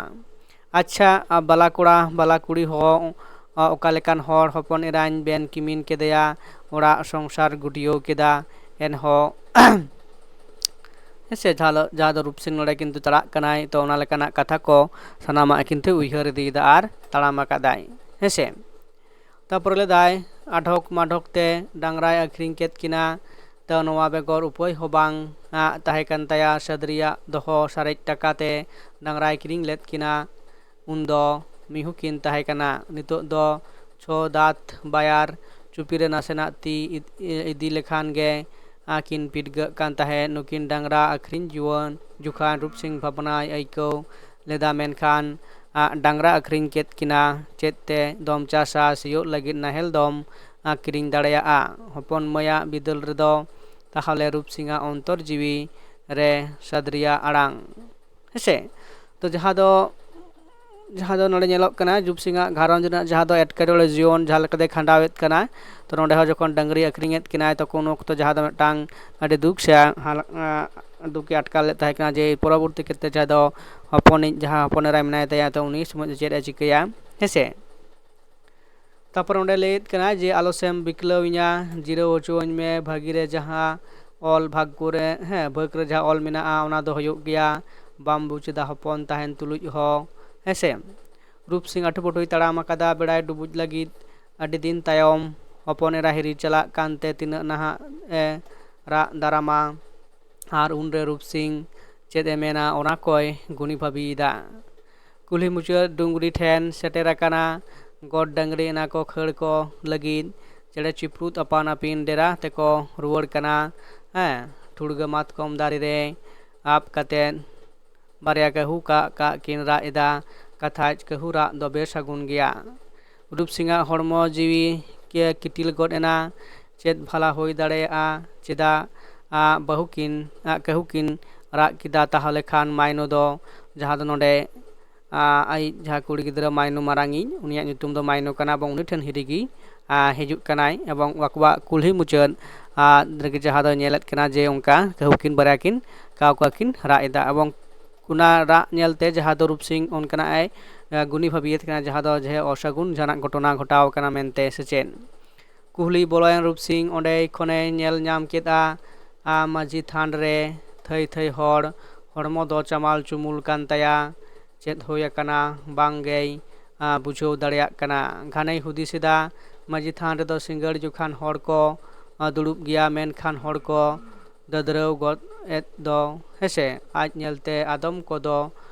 ᱟᱪᱪᱷᱟ, ᱟ, ᱵᱟᱞᱟ ᱠᱚᱲᱟ, ᱵᱟᱞᱟ ᱠᱩᱲᱤ ᱦᱚᱸ, ᱟ, ᱚᱠᱟ ᱞᱮᱠᱟᱱ ᱦᱚᱲ ᱦᱚᱯᱚᱱ ᱮᱨᱟᱧ ᱵᱮᱱ ᱠᱤᱢᱤᱱ ᱠᱮᱫᱮᱭᱟ, ᱚᱲᱟᱜ ᱥᱚᱝᱥᱟᱨ ᱜᱩᱴᱭᱟᱹᱣ ᱠᱮᱫᱟ, ᱮᱱᱦᱚᱸ ᱦᱮᱸᱥᱮ, ᱡᱟᱦᱟᱸ ᱫᱚ, ᱡᱟᱦᱟᱸ ᱫᱚ ᱨᱩᱯ ᱥᱤᱝ ᱱᱚᱰᱮ ᱠᱤᱱᱛᱩ ᱪᱟᱞᱟᱜ ᱠᱟᱱᱟᱭ, ᱛᱚ ᱚᱱᱟ ᱞᱮᱠᱟᱱᱟᱜ ᱠᱟᱛᱷᱟ ᱠᱚ ᱥᱟᱱᱟᱢᱟᱜ ᱠᱤᱱᱛᱩ ᱩᱭᱦᱟᱹᱨ ᱤᱫᱤᱭᱮᱫᱟ ᱟᱨ ᱛᱟᱲᱟᱢ ᱟᱠᱟᱫᱟᱭ, ᱦᱮᱸᱥᱮ᱾ ᱛᱟᱯᱚᱨᱮ ᱞᱮᱫᱟᱭ, ᱟᱰᱷᱚᱠ ᱢᱟᱰᱷᱚᱠ ᱛᱮ ᱰᱟᱝᱨᱟᱭ ᱟᱹᱠᱷᱨᱤᱧ ᱠᱮᱫ ᱠᱤᱱᱟ᱾ ᱛᱚ ᱱᱚᱣᱟ ᱵᱮᱜᱚᱨ ᱩᱯᱟᱹᱭ ᱦᱚᱸ ᱵᱟᱝ ᱟ, ᱛᱟᱦᱮᱸ ᱠᱟᱱ ᱛᱟᱭᱟ᱾ ᱥᱟᱹᱫᱽᱨᱤᱭᱟᱜ ᱫᱚᱦᱚ ᱥᱟᱨᱮᱡ ᱴᱟᱠᱟ ᱛᱮ ᱰᱟᱝᱨᱟᱭ ᱠᱤᱨᱤᱧ ᱞᱮᱫ ᱠᱤᱱᱟ᱾ ᱩᱱᱫᱚ ᱢᱤᱦᱩ ᱠᱤᱱ ᱛᱟᱦᱮᱸ ᱠᱟᱱᱟ᱾ ᱱᱤᱛᱚᱜ ᱫᱚ ᱪᱷᱚ ᱫᱟᱸᱛ ᱵᱟᱭᱟᱨ ᱪᱩᱯᱤ ᱨᱮ ᱱᱟᱥᱮᱱᱟᱜ ᱛᱤ ᱤᱫ-, ᱤᱫᱤ ᱞᱮᱠᱷᱟᱱ ᱜᱮ, ᱟ, ᱠᱤᱱ ᱯᱤᱰᱜᱟᱹᱜ ᱠᱟᱱ ᱛᱟᱦᱮᱸᱫ᱾ ᱱᱩᱠᱤᱱ ᱰᱟᱝᱨᱟ ᱟᱹᱠᱷᱨᱤᱧ ᱡᱩᱣᱟᱹᱱ ᱡᱚᱠᱷᱟᱱ ᱨᱩᱯ ᱥᱤᱝ ᱵᱷᱟᱵᱽᱱᱟᱭ ᱟᱹᱭᱠᱟᱹᱣ ᱞᱮᱫᱟ, ᱢᱮᱱᱠᱷᱟᱱ, ᱟ, ᱰᱟᱝᱨᱟ ᱟᱹᱠᱷᱨᱤᱧ ᱠᱮᱫ ᱠᱤᱱᱟ᱾ ᱪᱮᱫ ᱛᱮ ᱫᱚᱢ ᱪᱟᱥᱟ? ᱥᱤᱭᱳᱜ ᱞᱟᱹᱜᱤᱫ ᱱᱟᱦᱮᱞ ᱫᱚᱢ, ᱟ, ᱠᱤᱨᱤᱧ ᱫᱟᱲᱮᱭᱟᱜᱼᱟ᱾ ᱦᱚᱯᱚᱱ ᱢᱟᱹᱭᱟᱜ ᱵᱤᱫᱟᱹᱞ ᱨᱮᱫᱚ ᱛᱟᱦᱚᱞᱮ ᱨᱩᱯ ᱥᱤᱝᱟᱜ ᱚᱱᱛᱚᱨ ᱡᱤᱣᱤ ᱨᱮ ᱥᱟᱫᱽᱨᱤᱭᱟ ᱟᱲᱟᱝ, ᱦᱮᱸᱥᱮ? ᱛᱚ ᱡᱟᱦᱟᱸ ᱫᱚ, ᱡᱟᱦᱟᱸ ᱫᱚ ᱱᱚᱰᱮ ᱧᱮᱞᱚᱜ ᱠᱟᱱᱟ, ᱨᱩᱯ ᱥᱤᱝᱟᱜ ᱜᱷᱟᱨᱚᱸᱡᱽ ᱨᱮᱱᱟᱜ ᱡᱟᱦᱟᱸ ᱫᱚ ᱮᱴᱠᱮᱴᱚᱬᱮ ᱡᱤᱭᱚᱱ ᱡᱟᱦᱟᱸ ᱞᱮᱠᱟᱛᱮ ᱠᱷᱟᱸᱰᱟᱣᱮᱫ ᱠᱟᱱᱟᱭ, ᱛᱚ ᱱᱚᱰᱮ ᱦᱚᱸ ᱡᱚᱠᱷᱚᱱ ᱰᱟᱹᱝᱨᱤ ᱟᱹᱠᱷᱨᱤᱧᱮᱫ ᱠᱤᱱᱟᱭ, ᱛᱚᱠᱷᱚᱱ ᱩᱱ ᱚᱠᱛᱚ ᱡᱟᱦᱟᱸ ᱫᱚ ᱢᱤᱫᱴᱟᱝ ᱟᱹᱰᱤ ᱫᱩᱠ ᱥᱮ ᱦᱟᱞ-, ᱟ, ᱫᱩᱠ ᱮ ᱟᱴᱠᱟᱨ ᱞᱮᱫ ᱛᱟᱦᱮᱸ ᱠᱟᱱᱟ, ᱡᱮ ᱯᱚᱨᱚᱵᱚᱨᱛᱤ ᱠᱷᱮᱛᱨᱮ ᱡᱟᱦᱟᱸ ᱫᱚ ᱦᱚᱯᱚᱱᱤᱡ, ᱡᱟᱦᱟᱸ ᱦᱚᱯᱚᱱ ᱮᱨᱟᱭ ᱢᱮᱱᱟᱭ ᱛᱟᱭᱟ, ᱛᱚ ᱩᱱᱤ ᱥᱚᱢᱚᱭ ᱫᱚ ᱪᱮᱫ ᱮ ᱪᱤᱠᱟᱹᱭᱟ, ᱦᱮᱸᱥᱮ? ᱛᱟᱨᱯᱚᱨ ᱚᱸᱰᱮ ᱞᱟᱹᱭᱮᱫ ᱠᱟᱱᱟ ᱡᱮ ᱟᱞᱚ ᱥᱮᱢ ᱵᱤᱠᱞᱟᱹᱣ ᱤᱧᱟ, ᱡᱤᱨᱟᱹᱣ ᱦᱚᱪᱚᱣᱟᱹᱧ ᱢᱮ, ᱵᱷᱟᱹᱜᱤ ᱨᱮ ᱡᱟᱦᱟᱸ ᱚᱞ ᱵᱷᱟᱜᱽ ᱠᱚᱨᱮ, ᱦᱮᱸ, ᱵᱷᱟᱹᱜᱽ ᱨᱮ ᱡᱟᱦᱟᱸ ᱚᱞ ᱢᱮᱱᱟᱜᱼᱟ ᱚᱱᱟ ᱫᱚ ᱦᱩᱭᱩᱜ ᱜᱮᱭᱟ, ᱵᱟᱢ ᱵᱩᱡᱽ ᱮᱫᱟ ᱦᱚᱯᱚᱱ ᱛᱟᱦᱮᱱ ᱛᱩᱞᱩᱡ ᱦᱚᱸ, ᱦᱮᱸ ᱥᱮ᱾ ᱨᱩᱯ ᱥᱤᱝ ᱟᱹᱴᱩ ᱯᱟᱹᱴᱩᱭ ᱛᱟᱲᱟᱢ ᱟᱠᱟᱫᱟ ᱵᱮᱲᱟᱭ ᱰᱩᱵᱩᱡ ᱞᱟᱹᱜᱤᱫ᱾ ᱟᱹᱰᱤ ᱫᱤᱱ ᱛᱟᱭᱚᱢ ᱦᱚᱯᱚᱱ ᱮᱨᱟ ᱦᱤᱨᱤ ᱪᱟᱞᱟᱜ ᱠᱟᱱᱛᱮ ᱛᱤᱱᱟᱹᱜ ᱱᱟᱦᱟᱜ ᱮ ᱨᱟᱜ ᱫᱟᱨᱟᱢᱟ᱾ ᱟᱨ ᱩᱱᱨᱮ ᱨᱩᱯ ᱥᱤᱝ ᱪᱮᱫ ᱮ ᱢᱮᱱᱟ ᱚᱱᱟ ᱠᱚᱭ ᱜᱩᱱᱤ ᱵᱷᱟᱹᱵᱤᱭᱮᱫᱟ᱾ ᱠᱩᱞᱦᱤ ᱢᱩᱪᱟᱹᱫ ᱰᱩᱝᱨᱤ ᱴᱷᱮᱱ ᱥᱮᱴᱮᱨ ᱟᱠᱟᱱᱟ᱾ ᱜᱚᱰ ᱰᱟᱹᱝᱨᱤ ᱮᱱᱟ ᱠᱚ ᱠᱷᱟᱹᱲ ᱠᱚ ᱞᱟᱹᱜᱤᱫ᱾ ᱪᱮᱬᱮ ᱪᱤᱯᱨᱩᱫ ᱟᱯᱟᱱ ᱟᱹᱯᱤᱱ ᱰᱮᱨᱟ ᱛᱮᱠᱚ ᱨᱩᱣᱟᱹᱲ ᱠᱟᱱᱟ᱾ ᱦᱮᱸ, ᱴᱷᱩᱲᱜᱟᱹ ᱢᱟᱛᱠᱚᱢ ᱫᱟᱨᱮ ᱨᱮ ᱟᱵ ᱠᱟᱛᱮ ᱵᱟᱨᱭᱟ ᱠᱟᱹᱦᱩ ᱠᱟᱜ ᱠᱟᱜ ᱠᱤᱱ ᱨᱟᱜ ᱮᱫᱟ᱾ ᱠᱟᱛᱷᱟᱡ ᱠᱟᱹᱦᱩ ᱨᱟᱜ ᱫᱚ ᱵᱮᱥᱟᱹᱜᱩᱱ ᱜᱮᱭᱟ᱾ ᱨᱩᱯ ᱥᱤᱝᱟᱜ ᱦᱚᱲᱢᱚ ᱡᱤᱣᱤ ᱠᱮ ᱠᱤᱴᱤᱞ ᱜᱚᱫ ᱮᱱᱟ᱾ ᱪᱮᱫ ᱵᱷᱟᱞᱟ ᱦᱩᱭ ᱫᱟᱲᱮᱭᱟᱜᱼᱟ? ᱪᱮᱫᱟᱜ ᱟ, ᱵᱟᱹᱦᱩ ᱠᱤᱱ, ᱟ, ᱠᱟᱹᱦᱩ ᱠᱤᱱ ᱨᱟᱜ ᱠᱮᱫᱟ? ᱛᱟᱦᱚᱞᱮ ᱠᱷᱟᱱ ᱢᱟᱭᱱᱩ ᱫᱚ, ᱡᱟᱦᱟᱸ ᱫᱚ ᱱᱚᱰᱮ, ᱟ, ᱟᱡ ᱡᱟᱦᱟᱸ ᱠᱩᱲᱤ ᱜᱤᱫᱽᱨᱟᱹ ᱢᱟᱭᱱᱩ ᱢᱟᱨᱟᱝᱤᱡ, ᱩᱱᱤᱭᱟᱜ ᱧᱩᱛᱩᱢ ᱫᱚ ᱢᱟᱭᱱᱩ ᱠᱟᱱᱟ ᱮᱵᱚᱝ ᱩᱱᱤ ᱴᱷᱮᱱ ᱦᱤᱨᱤ ᱜᱮ, ᱟ, ᱦᱤᱡᱩᱜ ᱠᱟᱱᱟᱭ ᱮᱵᱚᱝ ᱟᱠᱚᱣᱟᱜ ᱠᱩᱞᱦᱤ ᱢᱩᱪᱟᱹᱫ, ᱟ, ᱨᱮᱜᱮ ᱡᱟᱦᱟᱸ ᱫᱚ ᱧᱮᱞᱮᱫ ᱠᱟᱱᱟ ᱡᱮ ᱚᱱᱠᱟ ᱠᱟᱹᱦᱩ ᱠᱤᱱ ᱵᱟᱨᱭᱟ ᱠᱤᱱ ᱠᱟᱣ ᱠᱚᱣᱟ ᱠᱤᱱ ᱨᱟᱜ ᱮᱫᱟ ᱮᱵᱚᱝ ᱚᱱᱟ ᱨᱟᱜ ᱧᱮᱞᱛᱮ ᱡᱟᱦᱟᱸ ᱫᱚ ᱨᱩᱯ ᱥᱤᱝ ᱚᱱᱠᱟᱱᱟᱜ ᱮ, ᱟ, ᱜᱩᱱᱤ ᱵᱷᱟᱹᱵᱤᱭᱮᱫ ᱠᱟᱱᱟ ᱡᱟᱦᱟᱸ ᱫᱚ ᱡᱮ ᱚᱥᱟᱹᱜᱩᱱ ᱡᱟᱦᱟᱱᱟᱜ ᱜᱷᱚᱴᱚᱱᱟ ᱜᱷᱚᱴᱟᱣ ᱟᱠᱟᱱᱟ ᱢᱮᱱᱛᱮ ᱥᱮ ᱪᱮᱫ᱾ ᱠᱩᱦᱞᱤ ᱵᱚᱞᱚᱭᱮᱱ ᱨᱩᱯ ᱥᱤᱝ ᱚᱸᱰᱮ ᱠᱷᱚᱱᱮ ᱧᱮᱞ ᱧᱟᱢ ᱠᱮᱫᱼᱟ, ᱟ, ᱢᱟᱹᱡᱷᱤ ᱛᱷᱟᱱ ᱨᱮ ᱛᱷᱟᱹᱭ ᱛᱷᱟᱹᱭ ᱦᱚᱲ, ᱦᱚᱲᱢᱚ ᱫᱚ ᱪᱟᱢᱟᱞ ᱪᱩᱢᱩᱞ ᱠᱟᱱ ᱛᱟᱭᱟ᱾ ᱪᱮᱫ ᱦᱩᱭ ᱟᱠᱟᱱᱟ ᱵᱟᱝ ᱜᱮᱭ, ᱟ, ᱵᱩᱡᱷᱟᱹᱣ ᱫᱟᱲᱮᱭᱟᱜ ᱠᱟᱱᱟ᱾ ᱜᱷᱟᱱᱮᱭ ᱦᱩᱫᱤᱥ ᱮᱫᱟ, ᱢᱟᱹᱡᱷᱤ ᱛᱷᱟᱱ ᱨᱮᱫᱚ ᱥᱤᱸᱜᱟᱹᱲ ᱡᱚᱠᱷᱟᱱ ᱦᱚᱲ ᱠᱚ, ᱟ, ᱫᱩᱲᱩᱵ ᱜᱮᱭᱟ, ᱢᱮᱱᱠᱷᱟᱱ ᱦᱚᱲ ᱠᱚ ᱫᱟᱹᱫᱽᱨᱟᱹᱣ ᱜᱚᱫ ᱮᱫ ᱫᱚ, ᱦᱮᱸᱥᱮ? ᱟᱡ ᱧᱮᱞᱛᱮ ᱟᱫᱚᱢ ᱠᱚᱫᱚ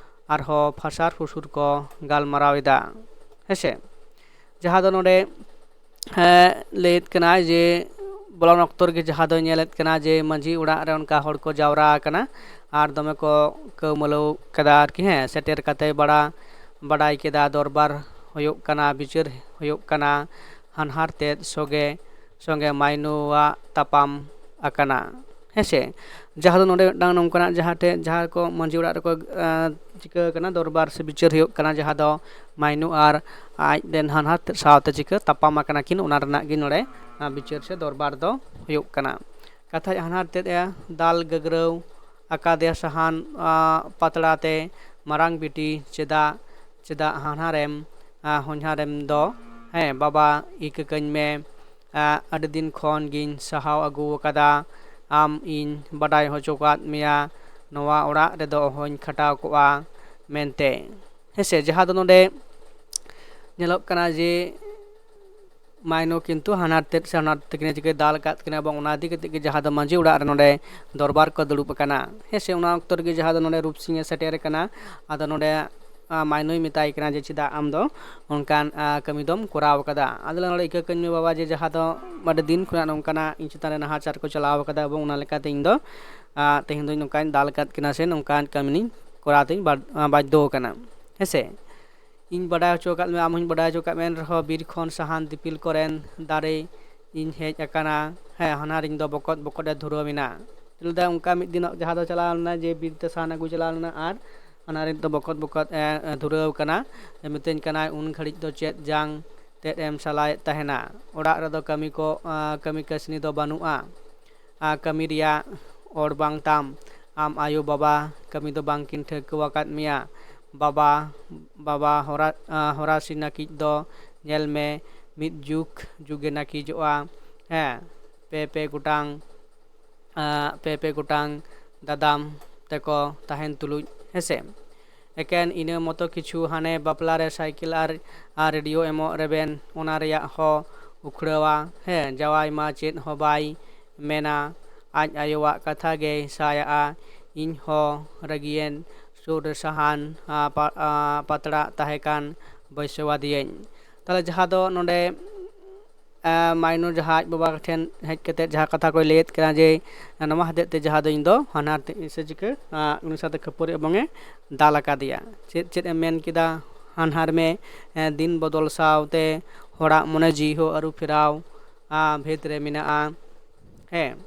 ᱟᱨᱦᱚᱸ ᱯᱷᱟᱥᱟᱨ ᱯᱷᱩᱥᱩᱨ ᱠᱚ ᱜᱟᱞᱢᱟᱨᱟᱣ ᱮᱫᱟ, ᱦᱮᱸᱥᱮ? ᱡᱟᱦᱟᱸ ᱫᱚ ᱱᱚᱰᱮ, ᱮ, ᱞᱟᱹᱭᱮᱫ ᱠᱟᱱᱟᱭ ᱡᱮ ᱵᱚᱞᱚᱱ ᱚᱠᱛᱚ ᱨᱮᱜᱮ ᱡᱟᱦᱟᱸ ᱫᱚᱭ ᱧᱮᱞᱮᱫ ᱠᱟᱱᱟ ᱡᱮ ᱢᱟᱹᱡᱷᱤ ᱚᱲᱟᱜ ᱨᱮ ᱚᱱᱠᱟ ᱦᱚᱲ ᱠᱚ ᱡᱟᱣᱨᱟ ᱟᱠᱟᱱᱟ ᱟᱨ ᱫᱚᱢᱮ ᱠᱚ ᱠᱟᱹᱣᱢᱟᱹᱞᱟᱹᱣ ᱠᱟᱫᱟ ᱟᱨᱠᱤ, ᱦᱮᱸ, ᱥᱮᱴᱮᱨ ᱠᱟᱛᱮ ᱵᱟᱲᱟ, ᱵᱟᱰᱟᱭ ᱠᱮᱫᱟ ᱫᱚᱨᱵᱟᱨ ᱦᱩᱭᱩᱜ ᱠᱟᱱᱟ, ᱵᱤᱪᱟᱹᱨ ᱦᱩᱭᱩᱜ ᱠᱟᱱᱟ, ᱦᱟᱱᱦᱟᱨ ᱛᱮᱫ ᱥᱚᱸᱜᱮ ᱥᱚᱸᱜᱮ ᱢᱟᱭᱱᱩᱣᱟᱜ ᱛᱟᱯᱟᱢ ᱟᱠᱟᱱᱟ, ᱦᱮᱸᱥᱮ? ᱡᱟᱦᱟᱸ ᱫᱚ ᱱᱚᱰᱮ ᱢᱤᱫᱴᱟᱝ ᱱᱚᱝᱠᱟᱱᱟᱜ ᱡᱟᱦᱟᱸ ᱴᱷᱮᱡ ᱡᱟᱦᱟᱸ ᱠᱚ ᱢᱟᱹᱡᱷᱤ ᱚᱲᱟᱜ ᱨᱮᱠᱚ, ᱮ, ᱪᱤᱠᱟᱹ ᱠᱟᱱᱟ, ᱫᱚᱨᱵᱟᱨ ᱥᱮ ᱵᱤᱪᱟᱹᱨ ᱦᱩᱭᱩᱜ ᱠᱟᱱᱟ, ᱡᱟᱦᱟᱸ ᱫᱚ ᱢᱟᱭᱱᱩ ᱟᱨ ᱟᱡ ᱨᱮᱱ ᱦᱟᱱᱦᱟᱨ ᱛᱮᱫ ᱥᱟᱶᱛᱮ ᱪᱤᱠᱟᱹ ᱛᱟᱯᱟᱢ ᱟᱠᱟᱱᱟ ᱠᱤᱱ, ᱚᱱᱟ ᱨᱮᱱᱟᱜ ᱜᱮ ᱱᱚᱰᱮ, ᱟ, ᱵᱤᱪᱟᱹᱨ ᱥᱮ ᱫᱚᱨᱵᱟᱨ ᱫᱚ ᱦᱩᱭᱩᱜ ᱠᱟᱱᱟ᱾ ᱠᱟᱛᱷᱟᱡ ᱦᱟᱱᱦᱟᱨ ᱛᱮᱫ ᱮ ᱫᱟᱞ ᱜᱟᱹᱜᱽᱨᱟᱹᱣ ᱟᱠᱟᱫᱮᱭᱟ ᱥᱟᱦᱟᱱ, ᱟ, ᱯᱟᱛᱲᱟ ᱛᱮ, ᱢᱟᱨᱟᱝ ᱵᱤᱴᱤ, ᱪᱮᱫᱟᱜ, ᱪᱮᱫᱟᱜ ᱦᱟᱱᱦᱟᱨᱮᱢ, ᱟ, ᱦᱚᱧᱦᱟᱨᱮᱢ ᱫᱚ, ᱦᱮᱸ ᱵᱟᱵᱟ, ᱤᱠᱟᱹ ᱠᱟᱹᱧ ᱢᱮ, ᱟᱹᱰᱤ ᱫᱤᱱ ᱠᱷᱚᱱ ᱜᱤᱧ ᱥᱟᱦᱟᱣ ᱟᱹᱜᱩ ᱟᱠᱟᱫᱟ᱾ ᱟᱢ ᱤᱧ ᱵᱟᱰᱟᱭ ᱦᱚᱪᱚ ᱠᱟᱫ ᱢᱮᱭᱟ, ᱱᱚᱣᱟ ᱚᱲᱟᱜ ᱨᱮᱫᱚ ᱚᱦᱚᱧ ᱠᱷᱟᱴᱟᱣ ᱠᱚᱜᱼᱟ ᱢᱮᱱᱛᱮ᱾ ᱦᱮᱸᱥᱮ, ᱡᱟᱦᱟᱸ ᱫᱚ ᱱᱚᱰᱮ ᱧᱮᱞᱚᱜ ᱠᱟᱱᱟ ᱡᱮ ᱢᱟᱭᱱᱚ ᱠᱤᱱᱛᱩ ᱦᱟᱱᱦᱟᱨ ᱛᱮᱫ ᱥᱮ ᱦᱟᱱᱦᱟᱨ ᱛᱟᱹᱠᱤᱱ ᱪᱤᱠᱟᱹ ᱫᱟᱞ ᱟᱠᱟᱫ ᱠᱤᱱᱟ, ᱮᱵᱚᱝ ᱚᱱᱟ ᱤᱫᱤ ᱠᱟᱛᱮ ᱜᱮ ᱡᱟᱦᱟᱸ ᱫᱚ ᱢᱟᱹᱡᱷᱤ ᱚᱲᱟᱜ ᱨᱮ ᱱᱚᱰᱮ ᱫᱚᱨᱵᱟᱨ ᱠᱚ ᱫᱩᱲᱩᱵ ᱟᱠᱟᱱᱟ᱾ ᱦᱮᱸ ᱥᱮ, ᱚᱱᱟ ᱚᱠᱛᱚ ᱨᱮᱜᱮ ᱡᱟᱦᱟᱸ ᱫᱚ ᱱᱚᱰᱮ ᱨᱩᱯ ᱥᱤᱝ ᱮ ᱥᱮᱴᱮᱨ ᱟᱠᱟᱱᱟ᱾ ᱟᱫᱚ ᱱᱚᱰᱮ ᱢᱟᱭᱱᱚᱭ ᱢᱮᱛᱟᱭ ᱠᱟᱱᱟ ᱡᱮ ᱪᱮᱫᱟᱜ ᱟᱢ ᱫᱚ ᱚᱱᱠᱟᱱ ᱠᱟᱹᱢᱤ ᱫᱚᱢ ᱠᱚᱨᱟᱣ ᱟᱠᱟᱫᱟ? ᱟᱫᱚ ᱱᱚᱰᱮ ᱤᱠᱟᱹ ᱠᱟᱹᱧ ᱢᱮ ᱵᱟᱵᱟ, ᱡᱮ ᱡᱟᱦᱟᱸ ᱫᱚ ᱟᱹᱰᱤ ᱫᱤᱱ ᱠᱷᱚᱱᱟᱜ ᱱᱚᱝᱠᱟᱱᱟᱜ ᱤᱧ ᱪᱮᱛᱟᱱ ᱨᱮ ᱱᱟᱦᱟᱪᱟᱨ ᱠᱚ ᱪᱟᱞᱟᱣ ᱟᱠᱟᱫᱟ, ᱮᱵᱚᱝ ᱚᱱᱟ ᱞᱮᱠᱟᱛᱮ ᱤᱧ ᱫᱚ ᱛᱮᱦᱮᱧ ᱫᱚ ᱱᱚᱝᱠᱟᱧ ᱫᱟᱞ ᱟᱠᱟᱫ ᱠᱤᱱᱟ ᱥᱮ ᱱᱚᱝᱠᱟᱱ ᱠᱟᱹᱢᱤ ᱠᱚᱨᱟᱣ ᱛᱮᱧ ᱵᱟᱫ- ᱵᱟᱫᱽᱫᱷᱚ ᱟᱠᱟᱱᱟ᱾ ᱦᱮᱸᱥᱮ, ᱤᱧ ᱵᱟᱰᱟᱭ ᱦᱚᱪᱚ ᱟᱠᱟᱫ ᱢᱮᱭᱟ, ᱟᱢ ᱦᱚᱸᱧ ᱵᱟᱰᱟᱭ ᱦᱚᱪᱚ ᱟᱠᱟᱫ ᱢᱮᱭᱟ, ᱮᱱ ᱨᱮᱦᱚᱸ ᱵᱤᱨ ᱠᱷᱚᱱ ᱥᱟᱦᱟᱱ ᱫᱤᱯᱤᱞ ᱠᱚᱨᱮᱱ ᱫᱟᱨᱮ ᱤᱧ ᱦᱮᱡ ᱟᱠᱟᱱᱟ᱾ ᱦᱮᱸ, ᱦᱟᱱᱦᱟᱨ ᱤᱧ ᱫᱚ ᱵᱚᱠᱚᱛ ᱵᱚᱠᱚᱛ ᱮ ᱫᱷᱩᱨᱟᱹᱣ ᱮᱱᱟ᱾ ᱞᱟᱹᱭᱫᱟ ᱚᱱᱠᱟ ᱢᱤᱫ ᱫᱤᱱᱚᱜ ᱡᱟᱦᱟᱸ ᱫᱚ ᱪᱟᱞᱟᱣ ᱞᱮᱱᱟ ᱡᱮ ᱵᱤᱨ ᱛᱮ ᱥᱟᱦᱟᱱ ᱟᱹᱜᱩ ᱪᱟᱞᱟᱣ ᱞᱮᱱᱟ, ᱟᱨ ᱦᱟᱱᱦᱟᱨ ᱤᱧ ᱫᱚ ᱵᱚᱠᱚᱛ ᱵᱚᱠᱚᱛ ᱮ ᱫᱷᱩᱨᱟᱹᱣ ᱟᱠᱟᱱᱟ᱾ ᱢᱤᱛᱟᱹᱧ ᱠᱟᱱᱟᱭ ᱩᱱ ᱜᱷᱟᱹᱲᱤᱡ ᱫᱚ ᱪᱮᱫ ᱡᱟᱝ ᱛᱮᱫ ᱮᱢ ᱥᱟᱞᱟᱭᱮᱫ ᱛᱟᱦᱮᱱᱟ? ᱚᱲᱟᱜ ᱨᱮᱫᱚ ᱠᱟᱹᱢᱤ ᱠᱚ ᱠᱟᱹᱢᱤ ᱠᱟᱹᱥᱱᱤ ᱫᱚ ᱵᱟᱹᱱᱩᱜᱼᱟ᱾ ᱠᱟᱹᱢᱤ ᱨᱮᱭᱟᱜ ᱚᱲ ᱵᱟᱝ ᱛᱟᱢ᱾ ᱟᱢ ᱟᱭᱳ ᱵᱟᱵᱟ ᱠᱟᱹᱢᱤ ᱫᱚ ᱵᱟᱝ ᱠᱤᱱ ᱴᱷᱟᱹᱣᱠᱟᱹ ᱟᱠᱟᱫ ᱢᱮᱭᱟ᱾ ᱵᱟᱵᱟ ᱵᱟᱵᱟ ᱦᱚᱨᱟ ᱦᱚᱨᱟᱥᱤ ᱱᱟᱹᱠᱤᱡ ᱫᱚ ᱧᱮᱞ ᱢᱮ, ᱢᱤᱫ ᱡᱩᱜᱽ ᱡᱩᱜᱮ ᱱᱟᱹᱠᱤᱡᱚᱜᱼᱟ᱾ ᱦᱮᱸ, ᱯᱮ ᱯᱮ ᱜᱚᱴᱟᱝ ᱯᱮ ᱯᱮ ᱜᱚᱴᱟᱝ ᱫᱟᱫᱟᱢ ᱛᱮᱠᱚ ᱛᱟᱦᱮᱱ ᱛᱩᱞᱩᱡ᱾ ᱦᱮᱸᱥᱮ, ᱮᱠᱮᱱ ᱤᱱᱟᱹ ᱢᱚᱛᱚ ᱠᱤᱪᱷᱩ, ᱦᱟᱱᱮ ᱵᱟᱯᱞᱟ ᱨᱮ ᱥᱟᱭᱠᱮᱞ ᱟᱨ ᱟᱨ ᱨᱮᱰᱤᱭᱳ ᱮᱢᱚᱜ ᱨᱮᱵᱮᱱ, ᱚᱱᱟ ᱨᱮᱭᱟᱜ ᱦᱚᱸ ᱩᱠᱷᱲᱟᱹᱣᱟ᱾ ᱦᱮᱸ, ᱡᱟᱶᱟᱭ ᱢᱟ ᱪᱮᱫ ᱦᱚᱸ ᱵᱟᱭ ᱢᱮᱱᱟ, ᱟᱡ ᱟᱭᱳᱣᱟᱜ ᱠᱟᱛᱷᱟ ᱜᱮᱭ ᱥᱟᱭᱟᱜᱼᱟ᱾ ᱤᱧ ᱦᱚᱸ ᱨᱟᱹᱜᱤᱭᱮᱱ ᱥᱩᱨ ᱨᱮ ᱥᱟᱦᱟᱱ ᱯᱟᱛᱲᱟ ᱛᱟᱦᱮᱸ ᱠᱟᱱ ᱵᱟᱹᱭᱥᱟᱹᱣᱟᱫᱤᱭᱟᱹᱧ᱾ ᱛᱟᱦᱞᱮ ᱡᱟᱦᱟᱸ ᱫᱚ ᱱᱚᱰᱮ ᱢᱟᱭᱱᱚ ᱡᱟᱦᱟᱸ ᱟᱡ ᱵᱟᱵᱟ ᱴᱷᱮᱱ ᱦᱮᱡ ᱠᱟᱛᱮ ᱡᱟᱦᱟᱸ ᱠᱟᱛᱷᱟ ᱠᱚᱭ ᱞᱟᱹᱭᱮᱫ ᱠᱟᱱᱟ ᱡᱮ ᱱᱚᱣᱟ ᱦᱚᱛᱮᱡ ᱛᱮ ᱡᱟᱦᱟᱸ ᱫᱚ ᱤᱧ ᱫᱚ ᱦᱟᱱᱦᱟᱨ ᱛᱮ ᱥᱮ ᱪᱤᱠᱟᱹ ᱩᱱᱤ ᱥᱟᱶᱛᱮ ᱠᱷᱟᱹᱯᱟᱹᱨᱤ ᱮᱵᱚᱝ ᱮ ᱫᱟᱞ ᱟᱠᱟᱫᱮᱭᱟ᱾ ᱪᱮᱫ ᱪᱮᱫ ᱮ ᱢᱮᱱ ᱠᱮᱫᱟ? ᱦᱟᱱᱦᱟᱨ ᱢᱮ ᱫᱤᱱ ᱵᱚᱫᱚᱞ ᱥᱟᱶᱛᱮ ᱦᱚᱲᱟᱜ ᱢᱚᱱᱮ ᱡᱤᱣᱤ ᱦᱚᱸ ᱟᱹᱨᱩ ᱯᱷᱮᱨᱟᱣ ᱵᱷᱮᱫ ᱨᱮ ᱢᱮᱱᱟᱜᱼᱟ᱾ ᱦᱮᱸ,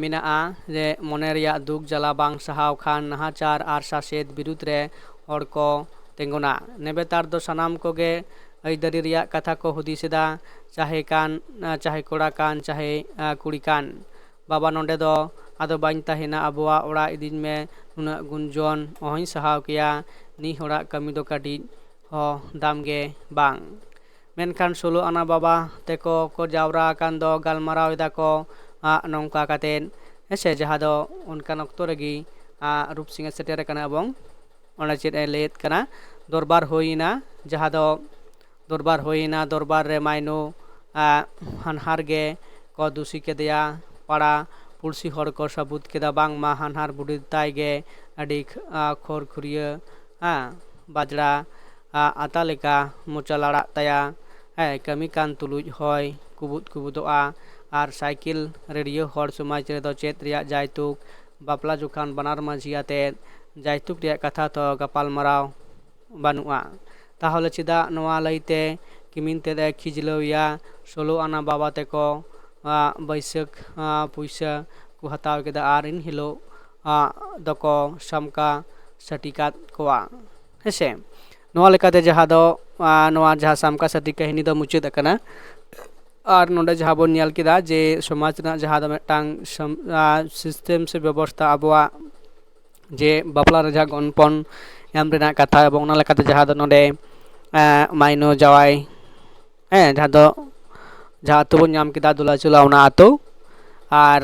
ᱢᱮᱱᱟᱜᱼᱟ ᱡᱮ ᱢᱚᱱᱮ ᱨᱮᱭᱟᱜ ᱫᱩᱠ ᱡᱟᱞᱟ ᱵᱟᱝ ᱥᱟᱦᱟᱣ ᱠᱷᱟᱱ ᱱᱟᱦᱟᱪᱟᱨ ᱟᱨ ᱥᱟᱥᱮᱛ ᱵᱤᱨᱩᱫᱽ ᱨᱮ ᱦᱚᱲ ᱠᱚ ᱛᱤᱸᱜᱩᱱᱟ᱾ ᱱᱮᱵᱮᱛᱟᱨ ᱫᱚ ᱥᱟᱱᱟᱢ ᱠᱚᱜᱮ ᱟᱹᱭᱫᱟᱹᱨᱤ ᱨᱮᱭᱟᱜ ᱠᱟᱛᱷᱟ ᱠᱚ ᱦᱩᱫᱤᱥ ᱮᱫᱟ, ᱪᱟᱦᱮ ᱠᱟᱱ ᱪᱟᱦᱮ ᱠᱚᱲᱟ ᱠᱟᱱ ᱪᱟᱦᱮ ᱠᱩᱲᱤ ᱠᱟᱱ᱾ ᱵᱟᱵᱟ, ᱱᱚᱰᱮ ᱫᱚ ᱟᱫᱚ ᱵᱟᱹᱧ ᱛᱟᱦᱮᱱᱟ, ᱟᱵᱚᱣᱟᱜ ᱚᱲᱟᱜ ᱤᱫᱤᱧ ᱢᱮ, ᱱᱩᱱᱟᱹᱜ ᱜᱩᱱᱡᱚᱱ ᱚᱦᱚᱧ ᱥᱟᱦᱟᱣ ᱠᱮᱭᱟ, ᱱᱤ ᱦᱚᱲᱟᱜ ᱠᱟᱹᱢᱤ ᱫᱚ ᱠᱟᱹᱴᱤᱡ ᱦᱚᱸ ᱫᱟᱢ ᱜᱮ ᱵᱟᱝ᱾ ᱢᱮᱱᱠᱷᱟᱱ ᱥᱳᱞᱳ ᱟᱱᱟ ᱵᱟᱵᱟ ᱛᱮᱠᱚ ᱠᱚ ᱡᱟᱣᱨᱟ ᱟᱠᱟᱱ ᱫᱚ ᱜᱟᱞᱢᱟᱨᱟᱣ ᱮᱫᱟ ᱠᱚ ᱱᱚᱝᱠᱟ ᱠᱟᱛᱮᱫ, ᱦᱮᱸ ᱥᱮ, ᱡᱟᱦᱟᱸ ᱫᱚ ᱚᱱᱠᱟᱱ ᱚᱠᱛᱚ ᱨᱮᱜᱮ ᱨᱩᱯ ᱥᱤᱝ ᱮ ᱥᱮᱴᱮᱨ ᱟᱠᱟᱱᱟ ᱮᱵᱚᱝ ᱚᱸᱰᱮ ᱪᱮᱫ ᱮ ᱞᱟᱹᱭᱮᱫ ᱠᱟᱱᱟ, ᱫᱚᱨᱵᱟᱨ ᱦᱩᱭᱮᱱᱟ, ᱡᱟᱦᱟᱸ ᱫᱚ ᱫᱚᱨᱵᱟᱨ ᱦᱩᱭᱮᱱᱟ, ᱫᱚᱨᱵᱟᱨ ᱨᱮ ᱢᱟᱭᱱᱩ ᱦᱟᱱᱦᱟᱨ ᱜᱮ ᱠᱚ ᱫᱩᱥᱤ ᱠᱮᱫᱮᱭᱟ, ᱯᱟᱲᱟ ᱯᱩᱲᱥᱤ ᱦᱚᱲ ᱠᱚ ᱥᱟᱹᱵᱩᱫ ᱠᱮᱫᱟ ᱵᱟᱝᱢᱟ ᱦᱟᱱᱦᱟᱨ ᱵᱩᱰᱷᱤ ᱛᱟᱭ ᱜᱮ ᱟᱹᱰᱤ ᱠᱷᱚᱨ ᱠᱷᱩᱨᱤᱭᱟᱹ ᱵᱟᱡᱽᱲᱟ ᱟᱛᱟ ᱞᱮᱠᱟ ᱢᱚᱪᱟ ᱞᱟᱲᱟᱜ ᱛᱟᱭᱟ᱾ ᱦᱮᱸ, ᱠᱟᱹᱢᱤ ᱠᱟᱱ ᱛᱩᱞᱩᱡ ᱦᱚᱭ ᱠᱩᱵᱩᱫ ᱠᱩᱵᱩᱫᱚᱜᱼᱟ᱾ ᱟᱨ ᱥᱟᱭᱠᱮᱞ ᱨᱮᱰᱤᱭᱳ ᱦᱚᱲ ᱥᱚᱢᱟᱡᱽ ᱨᱮᱫᱚ ᱪᱮᱫ ᱨᱮᱭᱟᱜ ᱡᱟᱭᱛᱩᱠ, ᱵᱟᱯᱞᱟ ᱡᱚᱠᱷᱟᱱ ᱵᱟᱱᱟᱨ ᱢᱟᱹᱡᱷᱤ ᱟᱛᱮᱫ ᱡᱟᱭᱛᱩᱠ ᱨᱮᱭᱟᱜ ᱠᱟᱛᱷᱟ ᱫᱚ ᱜᱟᱯᱟᱞᱢᱟᱨᱟᱣ ᱵᱟᱹᱱᱩᱜᱼᱟ᱾ ᱛᱟᱦᱚᱞᱮ ᱪᱮᱫᱟᱜ ᱱᱚᱣᱟ ᱞᱟᱹᱭᱛᱮ ᱠᱤᱢᱤᱱ ᱛᱮᱫ ᱮ ᱠᱷᱤᱡᱞᱟᱹᱣ ᱮᱭᱟ? ᱥᱳᱞᱳ ᱟᱱᱟ ᱵᱟᱵᱟ ᱛᱮᱠᱚ ᱵᱟᱹᱭᱥᱟᱹᱠᱷ ᱯᱩᱭᱥᱟᱹ ᱠᱚ ᱦᱟᱛᱟᱣ ᱠᱮᱫᱟ ᱟᱨ ᱮᱱ ᱦᱤᱞᱳᱜ ᱫᱚᱠᱚ ᱥᱟᱢᱠᱟ ᱥᱟᱹᱴᱤ ᱠᱟᱫ ᱠᱚᱣᱟ᱾ ᱦᱮᱸᱥᱮ, ᱱᱚᱣᱟ ᱞᱮᱠᱟᱛᱮ ᱡᱟᱦᱟᱸ ᱫᱚ ᱱᱚᱣᱟ ᱡᱟᱦᱟᱸ ᱥᱟᱢᱠᱟ ᱥᱟᱹᱴᱤ ᱠᱟᱹᱦᱱᱤ ᱫᱚ ᱢᱩᱪᱟᱹᱫ ᱟᱠᱟᱱᱟ᱾ ᱟᱨ ᱱᱚᱰᱮ ᱡᱟᱦᱟᱸ ᱵᱚᱱ ᱧᱮᱞ ᱠᱮᱫᱟ ᱡᱮ ᱥᱚᱢᱟᱡᱽ ᱨᱮᱱᱟᱜ ᱡᱟᱦᱟᱸ ᱫᱚ ᱢᱤᱫᱴᱟᱝ ᱥᱤᱥᱴᱮᱢ ᱥᱮ ᱵᱮᱵᱚᱥᱛᱷᱟ ᱟᱵᱚᱣᱟᱜ ᱡᱮ ᱵᱟᱯᱞᱟ ᱨᱮ ᱡᱟᱦᱟᱸ ᱜᱚᱱᱯᱚᱱ ᱮᱢ ᱨᱮᱱᱟᱜ ᱠᱟᱛᱷᱟ ᱮᱵᱚᱝ ᱚᱱᱟ ᱞᱮᱠᱟᱛᱮ ᱡᱟᱦᱟᱸ ᱫᱚ ᱱᱚᱰᱮ ᱢᱟᱭᱱᱚ ᱡᱟᱶᱟᱭ, ᱦᱮᱸ, ᱡᱟᱦᱟᱸ ᱫᱚ ᱡᱟᱦᱟᱸ ᱟᱹᱛᱩ ᱵᱚᱱ ᱧᱟᱢ ᱠᱮᱫᱟ ᱫᱩᱞᱟᱪᱩᱞᱟ ᱚᱱᱟ ᱟᱹᱛᱩ᱾ ᱟᱨ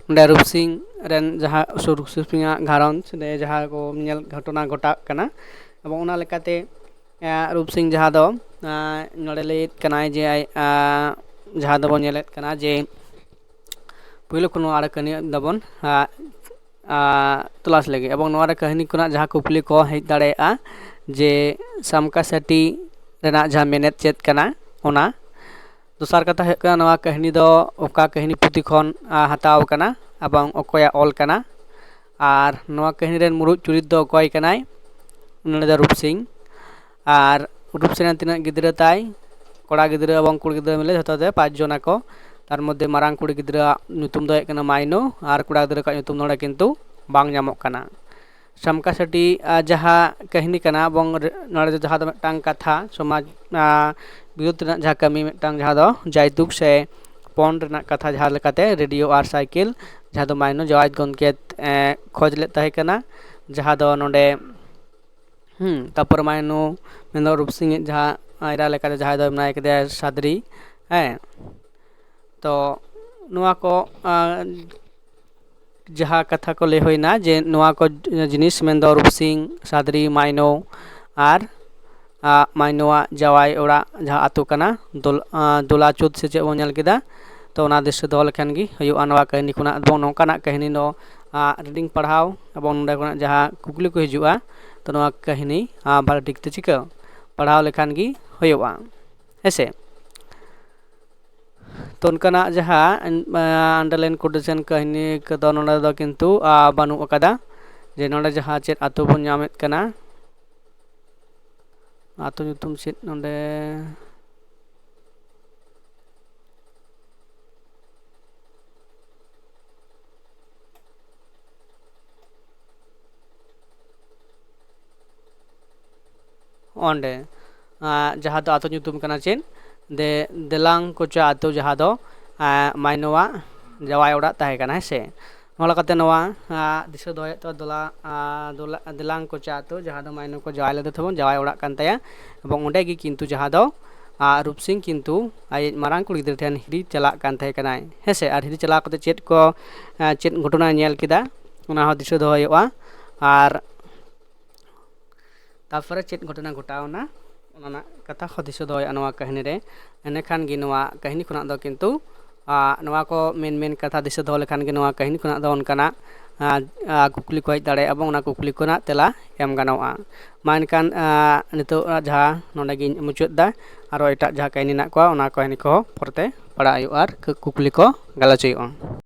ᱱᱚᱰᱮ ᱨᱩᱯ ᱥᱤᱝ ᱨᱮᱱ ᱡᱟᱦᱟᱸ ᱨᱩᱯ ᱥᱤᱝ ᱟᱜ ᱜᱷᱟᱨᱚᱸᱡᱽ ᱨᱮ ᱡᱟᱦᱟᱸ ᱠᱚ ᱧᱮᱞ ᱜᱷᱚᱴᱚᱱᱟ ᱜᱷᱚᱴᱟᱜ ᱠᱟᱱᱟ ᱮᱵᱚᱝ ᱚᱱᱟ ᱞᱮᱠᱟᱛᱮ ᱨᱩᱯ ᱥᱤᱝ ᱡᱟᱦᱟᱸ ᱫᱚ ᱱᱚᱰᱮ ᱞᱟᱹᱭᱮᱫ ᱠᱟᱱᱟᱭ ᱡᱮ ᱡᱟᱦᱟᱸ ᱫᱚᱵᱚᱱ ᱧᱮᱞᱮᱫ ᱠᱟᱱᱟ ᱡᱮ ᱯᱳᱭᱞᱳ ᱠᱷᱚᱱ ᱱᱚᱣᱟ ᱟᱲᱟᱜ ᱠᱟᱹᱦᱱᱤ ᱫᱚᱵᱚᱱ ᱛᱚᱞᱟᱥ ᱞᱮᱜᱮ ᱮᱵᱚᱝ ᱱᱚᱣᱟ ᱨᱮ ᱠᱟᱹᱦᱱᱤ ᱠᱷᱚᱱᱟᱜ ᱡᱟᱦᱟᱸ ᱠᱩᱠᱞᱤ ᱠᱚ ᱦᱮᱡ ᱫᱟᱲᱮᱭᱟᱜᱼᱟ ᱡᱮ ᱥᱟᱢᱠᱟ ᱥᱟᱹᱴᱤ ᱨᱮᱱᱟᱜ ᱡᱟᱦᱟᱸ ᱢᱮᱱᱮᱛ ᱪᱮᱫ ᱠᱟᱱᱟ ᱚᱱᱟ᱾ ᱫᱚᱥᱟᱨ ᱠᱟᱛᱷᱟ ᱦᱩᱭᱩᱜ ᱠᱟᱱᱟ ᱱᱚᱣᱟ ᱠᱟᱹᱦᱱᱤ ᱫᱚ ᱚᱠᱟ ᱠᱟᱹᱦᱱᱤ ᱯᱩᱛᱷᱤ ᱠᱷᱚᱱ ᱦᱟᱛᱟᱣ ᱟᱠᱟᱱᱟ ᱮᱵᱚᱝ ᱚᱠᱚᱭᱟᱜ ᱚᱞ ᱠᱟᱱᱟ᱾ ᱟᱨ ᱱᱚᱣᱟ ᱠᱟᱹᱦᱱᱤ ᱨᱮᱱ ᱢᱩᱲᱩᱫ ᱪᱩᱨᱤᱛ ᱫᱚ ᱚᱠᱚᱭ ᱠᱟᱱᱟᱭ? ᱩᱱᱤ ᱫᱚ ᱨᱩᱯ ᱥᱤᱝ᱾ ᱟᱨ ᱨᱩᱯ ᱥᱤᱝ ᱨᱮᱱ ᱛᱤᱱᱟᱹᱜ ᱜᱤᱫᱽᱨᱟᱹ ᱛᱟᱭ? ᱠᱚᱲᱟ ᱜᱤᱫᱽᱨᱟᱹ ᱮᱵᱚᱝ ᱠᱩᱲᱤ ᱜᱤᱫᱽᱨᱟᱹ ᱢᱤᱞᱮ ᱡᱷᱚᱛᱚ ᱛᱮ ᱯᱟᱸᱪ ᱡᱚᱱ ᱟᱠᱚ᱾ ᱛᱟᱨ ᱢᱚᱫᱽᱫᱷᱮ ᱢᱟᱨᱟᱝ ᱠᱩᱲᱤ ᱜᱤᱫᱽᱨᱟᱹᱣᱟᱜ ᱧᱩᱛᱩᱢ ᱫᱚ ᱦᱩᱭᱩᱜ ᱠᱟᱱᱟ ᱢᱟᱭᱱᱚ ᱟᱨ ᱠᱚᱲᱟ ᱜᱤᱫᱽᱨᱟᱹ ᱠᱚᱣᱟᱜ ᱧᱩᱛᱩᱢ ᱱᱚᱰᱮ ᱠᱤᱱᱛᱩ ᱵᱟᱝ ᱧᱟᱢᱚᱜ ᱠᱟᱱᱟ᱾ ᱥᱟᱢᱠᱟ ᱥᱟᱹᱴᱤ ᱡᱟᱦᱟᱸ ᱠᱟᱹᱦᱱᱤ ᱠᱟᱱᱟ ᱮᱵᱚᱝ ᱱᱚᱰᱮ ᱫᱚ ᱡᱟᱦᱟᱸ ᱫᱚ ᱢᱤᱫᱴᱟᱝ ᱠᱟᱛᱷᱟ ᱥᱚᱢᱟᱡᱽ ᱵᱤᱨᱳᱫᱷ ᱨᱮᱱᱟᱜ ᱡᱟᱦᱟᱸ ᱠᱟᱹᱢᱤ ᱢᱤᱫᱴᱟᱝ ᱡᱟᱦᱟᱸ ᱫᱚ ᱡᱟᱭᱛᱩᱠ ᱥᱮ ᱯᱚᱱ ᱨᱮᱱᱟᱜ ᱠᱟᱛᱷᱟ ᱡᱟᱦᱟᱸ ᱞᱮᱠᱟᱛᱮ ᱨᱮᱰᱤᱭᱳ ᱟᱨ ᱥᱟᱭᱠᱮᱞ ᱡᱟᱦᱟᱸ ᱫᱚ ᱢᱟᱭᱱᱚ ᱡᱟᱣᱟᱡᱽ ᱜᱚᱢᱠᱮ ᱠᱷᱚᱡᱽ ᱞᱮᱫ ᱛᱟᱦᱮᱸ ᱠᱟᱱᱟ᱾ ᱡᱟᱦᱟᱸ ᱫᱚ ᱱᱚᱰᱮ ᱦᱩᱸ ᱛᱟᱨᱯᱚᱨ ᱢᱟᱭᱱᱚ ᱢᱮᱱᱫᱚ ᱨᱩᱯ ᱥᱤᱝ ᱟᱜ ᱡᱟᱦᱟᱸ ᱮᱨᱟ ᱞᱮᱠᱟᱛᱮ ᱡᱟᱦᱟᱸᱭ ᱫᱚ ᱢᱮᱱᱟᱭ ᱠᱟᱫᱮᱭᱟ ᱥᱟᱫᱽᱨᱤ᱾ ᱦᱮᱸ, ᱛᱚ ᱱᱚᱣᱟ ᱠᱚ ᱟᱸ, ᱡᱟᱦᱟᱸ ᱠᱟᱛᱷᱟ ᱠᱚ ᱞᱟᱹᱭ ᱦᱩᱭᱱᱟ ᱡᱮ ᱱᱚᱣᱟ ᱠᱚ ᱡᱤᱱᱤᱥ ᱢᱮᱱᱫᱚ ᱨᱩᱯᱥᱤᱝ, ᱥᱟᱫᱽᱨᱤ, ᱢᱟᱭᱱᱚ ᱟᱨ ᱟᱸ, ᱢᱟᱭᱱᱚᱣᱟᱜ ᱡᱟᱶᱟᱭ ᱚᱲᱟᱜ ᱡᱟᱦᱟᱸ ᱟᱹᱛᱩ ᱠᱟᱱᱟ ᱫᱳᱞ-, ᱟᱸ, ᱫᱳᱞᱟᱪᱩᱫ ᱥᱮ ᱪᱮᱫ ᱵᱚᱱ ᱧᱮᱞ ᱠᱮᱫᱟ᱾ ᱛᱚ ᱚᱱᱟ ᱫᱤᱥᱟᱹ ᱫᱚᱦᱚ ᱞᱮᱠᱷᱟᱱ ᱜᱮ ᱦᱩᱭᱩᱜᱼᱟ ᱱᱚᱣᱟ ᱠᱟᱹᱦᱱᱤ ᱠᱷᱚᱱᱟᱜ᱾ ᱮᱵᱚᱝ ᱱᱚᱝᱠᱟᱱᱟᱜ ᱠᱟᱹᱦᱱᱤ ᱫᱚ ᱟᱸ, ᱨᱤᱰᱤᱝ ᱯᱟᱲᱦᱟᱣ ᱮᱵᱚᱝ ᱱᱚᱸᱰᱮ ᱠᱷᱚᱱᱟᱜ ᱡᱟᱦᱟᱸ ᱠᱩᱠᱞᱤ ᱠᱚ ᱦᱤᱡᱩᱜᱼᱟ, ᱛᱚ ᱱᱚᱣᱟ ᱠᱟᱹᱦᱱᱤ ᱟᱸ, ᱵᱷᱟᱞᱮ ᱴᱷᱤᱠ ᱛᱮ ᱪᱤᱠᱟᱹ ᱯᱟᱲᱦᱟᱣ ᱞᱮᱠᱷᱟᱱ ᱜᱮ ᱦᱩᱭᱩᱜᱼᱟ, ᱦᱮᱸᱥᱮ᱾ ᱛᱚ ᱚᱱᱠᱟᱱᱟᱜ ᱡᱟᱦᱟᱸ ᱟᱱᱰᱟᱨᱞᱟᱭᱤᱱ ᱠᱳᱴᱮᱥᱚᱱ ᱠᱟᱹᱦᱱᱤ ᱠᱚᱫᱚ ᱱᱚᱰᱮ ᱫᱚ ᱠᱤᱱᱛᱩ ᱟᱸ, ᱵᱟᱹᱱᱩᱜ ᱟᱠᱟᱫᱟ, ᱡᱮ ᱱᱚᱰᱮ ᱡᱟᱦᱟᱸ ᱪᱮᱫ ᱟᱹᱛᱩ ᱵᱚᱱ ᱧᱟᱢᱮᱫ ᱠᱟᱱᱟ, ᱟᱹᱛᱩ ᱧᱩᱛᱩᱢ ᱪᱮᱫ ᱱᱚᱰᱮ ᱚᱸᱰᱮ ᱟᱸ, ᱡᱟᱦᱟᱸ ᱫᱚ ᱟᱹᱛᱩ ᱧᱩᱛᱩᱢ ᱠᱟᱱᱟ ᱪᱮᱫ, ᱫᱮ ᱫᱮᱞᱟᱝ ᱠᱚᱪᱟ ᱟᱹᱛᱩ, ᱡᱟᱦᱟᱸ ᱫᱚ ᱟᱸ, ᱢᱟᱭᱱᱚᱣᱟᱜ ᱡᱟᱶᱟᱭ ᱚᱲᱟᱜ ᱛᱟᱦᱮᱸ ᱠᱟᱱᱟ, ᱦᱮᱸ ᱥᱮ᱾ ᱱᱚᱣᱟ ᱞᱮᱠᱟᱛᱮ ᱱᱚᱣᱟ ᱟᱸ, ᱫᱤᱥᱟᱹ ᱫᱚᱦᱚᱭᱮᱫ ᱛᱟᱵᱚᱱᱟ ᱫᱚᱞᱟ ᱟᱸ, ᱫᱚᱞᱟ ᱫᱮᱞᱟᱝ ᱠᱚᱪᱟ ᱟᱹᱛᱩ, ᱡᱟᱦᱟᱸ ᱫᱚ ᱢᱟᱭᱱᱚ ᱠᱚ ᱡᱟᱶᱟᱭ ᱞᱮᱫᱮ ᱛᱟᱵᱚᱱ, ᱡᱟᱶᱟᱭ ᱚᱲᱟᱜ ᱠᱟᱱ ᱛᱟᱭᱟ᱾ ᱮᱵᱚᱝ ᱚᱸᱰᱮ ᱜᱮ ᱠᱤᱱᱛᱩ ᱡᱟᱦᱟᱸ ᱫᱚ ᱟᱸ, ᱨᱩᱯᱥᱤᱝ ᱠᱤᱱᱛᱩ ᱟᱡ ᱢᱟᱨᱟᱝ ᱠᱩᱲᱤ ᱜᱤᱫᱽᱨᱟᱹ ᱴᱷᱮᱱ ᱦᱤᱨᱤ ᱪᱟᱞᱟᱜ ᱠᱟᱱ ᱛᱟᱦᱮᱸ ᱠᱟᱱᱟᱭ, ᱦᱮᱸ ᱥᱮ᱾ ᱟᱨ ᱦᱤᱨᱤ ᱪᱟᱞᱟᱣ ᱠᱟᱛᱮ ᱪᱮᱫ ᱠᱚ ᱟᱸ, ᱪᱮᱫ ᱜᱷᱚᱴᱚᱱᱟᱭ ᱧᱮᱞ ᱠᱮᱫᱟ, ᱚᱱᱟ ᱦᱚᱸ ᱫᱤᱥᱟᱹ ᱫᱚᱦᱚ ᱦᱩᱭᱩᱜᱼᱟ᱾ ᱟᱨ ᱛᱟᱨᱯᱚᱨᱮ ᱪᱮᱫ ᱜᱷᱚᱴᱚᱱᱟ ᱜᱷᱚᱴᱟᱣᱱᱟ, ᱚᱱᱟ ᱨᱮᱱᱟᱜ ᱠᱟᱛᱷᱟ ᱦᱚᱸ ᱫᱤᱥᱟᱹ ᱫᱚᱦᱚᱭᱟ ᱱᱚᱣᱟ ᱠᱟᱹᱦᱱᱤ ᱨᱮ᱾ ᱮᱸᱰᱮᱠᱷᱟᱱ ᱜᱮ ᱱᱚᱣᱟ ᱠᱟᱹᱦᱱᱤ ᱠᱷᱚᱱᱟᱜ ᱫᱚ ᱠᱤᱱᱛᱩ ᱟᱸ, ᱱᱚᱣᱟ ᱠᱚ ᱢᱮᱱ ᱢᱮᱱ ᱠᱟᱛᱷᱟ ᱫᱤᱥᱟᱹ ᱫᱚᱦᱚ ᱞᱮᱠᱷᱟᱱ ᱜᱮ ᱱᱚᱣᱟ ᱠᱟᱹᱦᱱᱤ ᱠᱷᱚᱱᱟᱜ ᱫᱚ ᱚᱱᱠᱟᱱᱟᱜ ᱟᱸ, ᱟᱸ, ᱠᱩᱠᱞᱤ ᱠᱚ ᱦᱮᱡ ᱫᱟᱲᱮᱭᱟᱜᱼᱟ ᱮᱵᱚᱝ ᱚᱱᱟ ᱠᱩᱠᱞᱤ ᱠᱚᱨᱮᱱᱟᱜ ᱛᱮᱞᱟ ᱮᱢ ᱜᱟᱱᱚᱜᱼᱟ᱾ ᱢᱟ ᱮᱱᱠᱷᱟᱱ ᱟᱸ, ᱱᱤᱛᱚᱜ ᱡᱟᱦᱟᱸ ᱱᱚᱰᱮ ᱜᱤᱧ ᱢᱩᱪᱟᱹᱫ ᱮᱫᱟ, ᱟᱨᱚ ᱮᱴᱟᱜ ᱡᱟᱦᱟᱸ ᱠᱟᱹᱦᱱᱤ ᱢᱮᱱᱟᱜ ᱠᱚᱣᱟ ᱚᱱᱟ ᱠᱟᱹᱦᱱᱤ ᱠᱚᱦᱚᱸ ᱯᱚᱨᱮᱛᱮ ᱯᱟᱲᱦᱟᱜ ᱦᱩᱭᱩᱜᱼᱟ ᱟᱨ ᱠᱩ- ᱠᱩᱠᱞᱤ ᱠᱚ ᱜᱟᱞᱚᱪ ᱦᱩᱭᱩᱜᱼᱟ᱾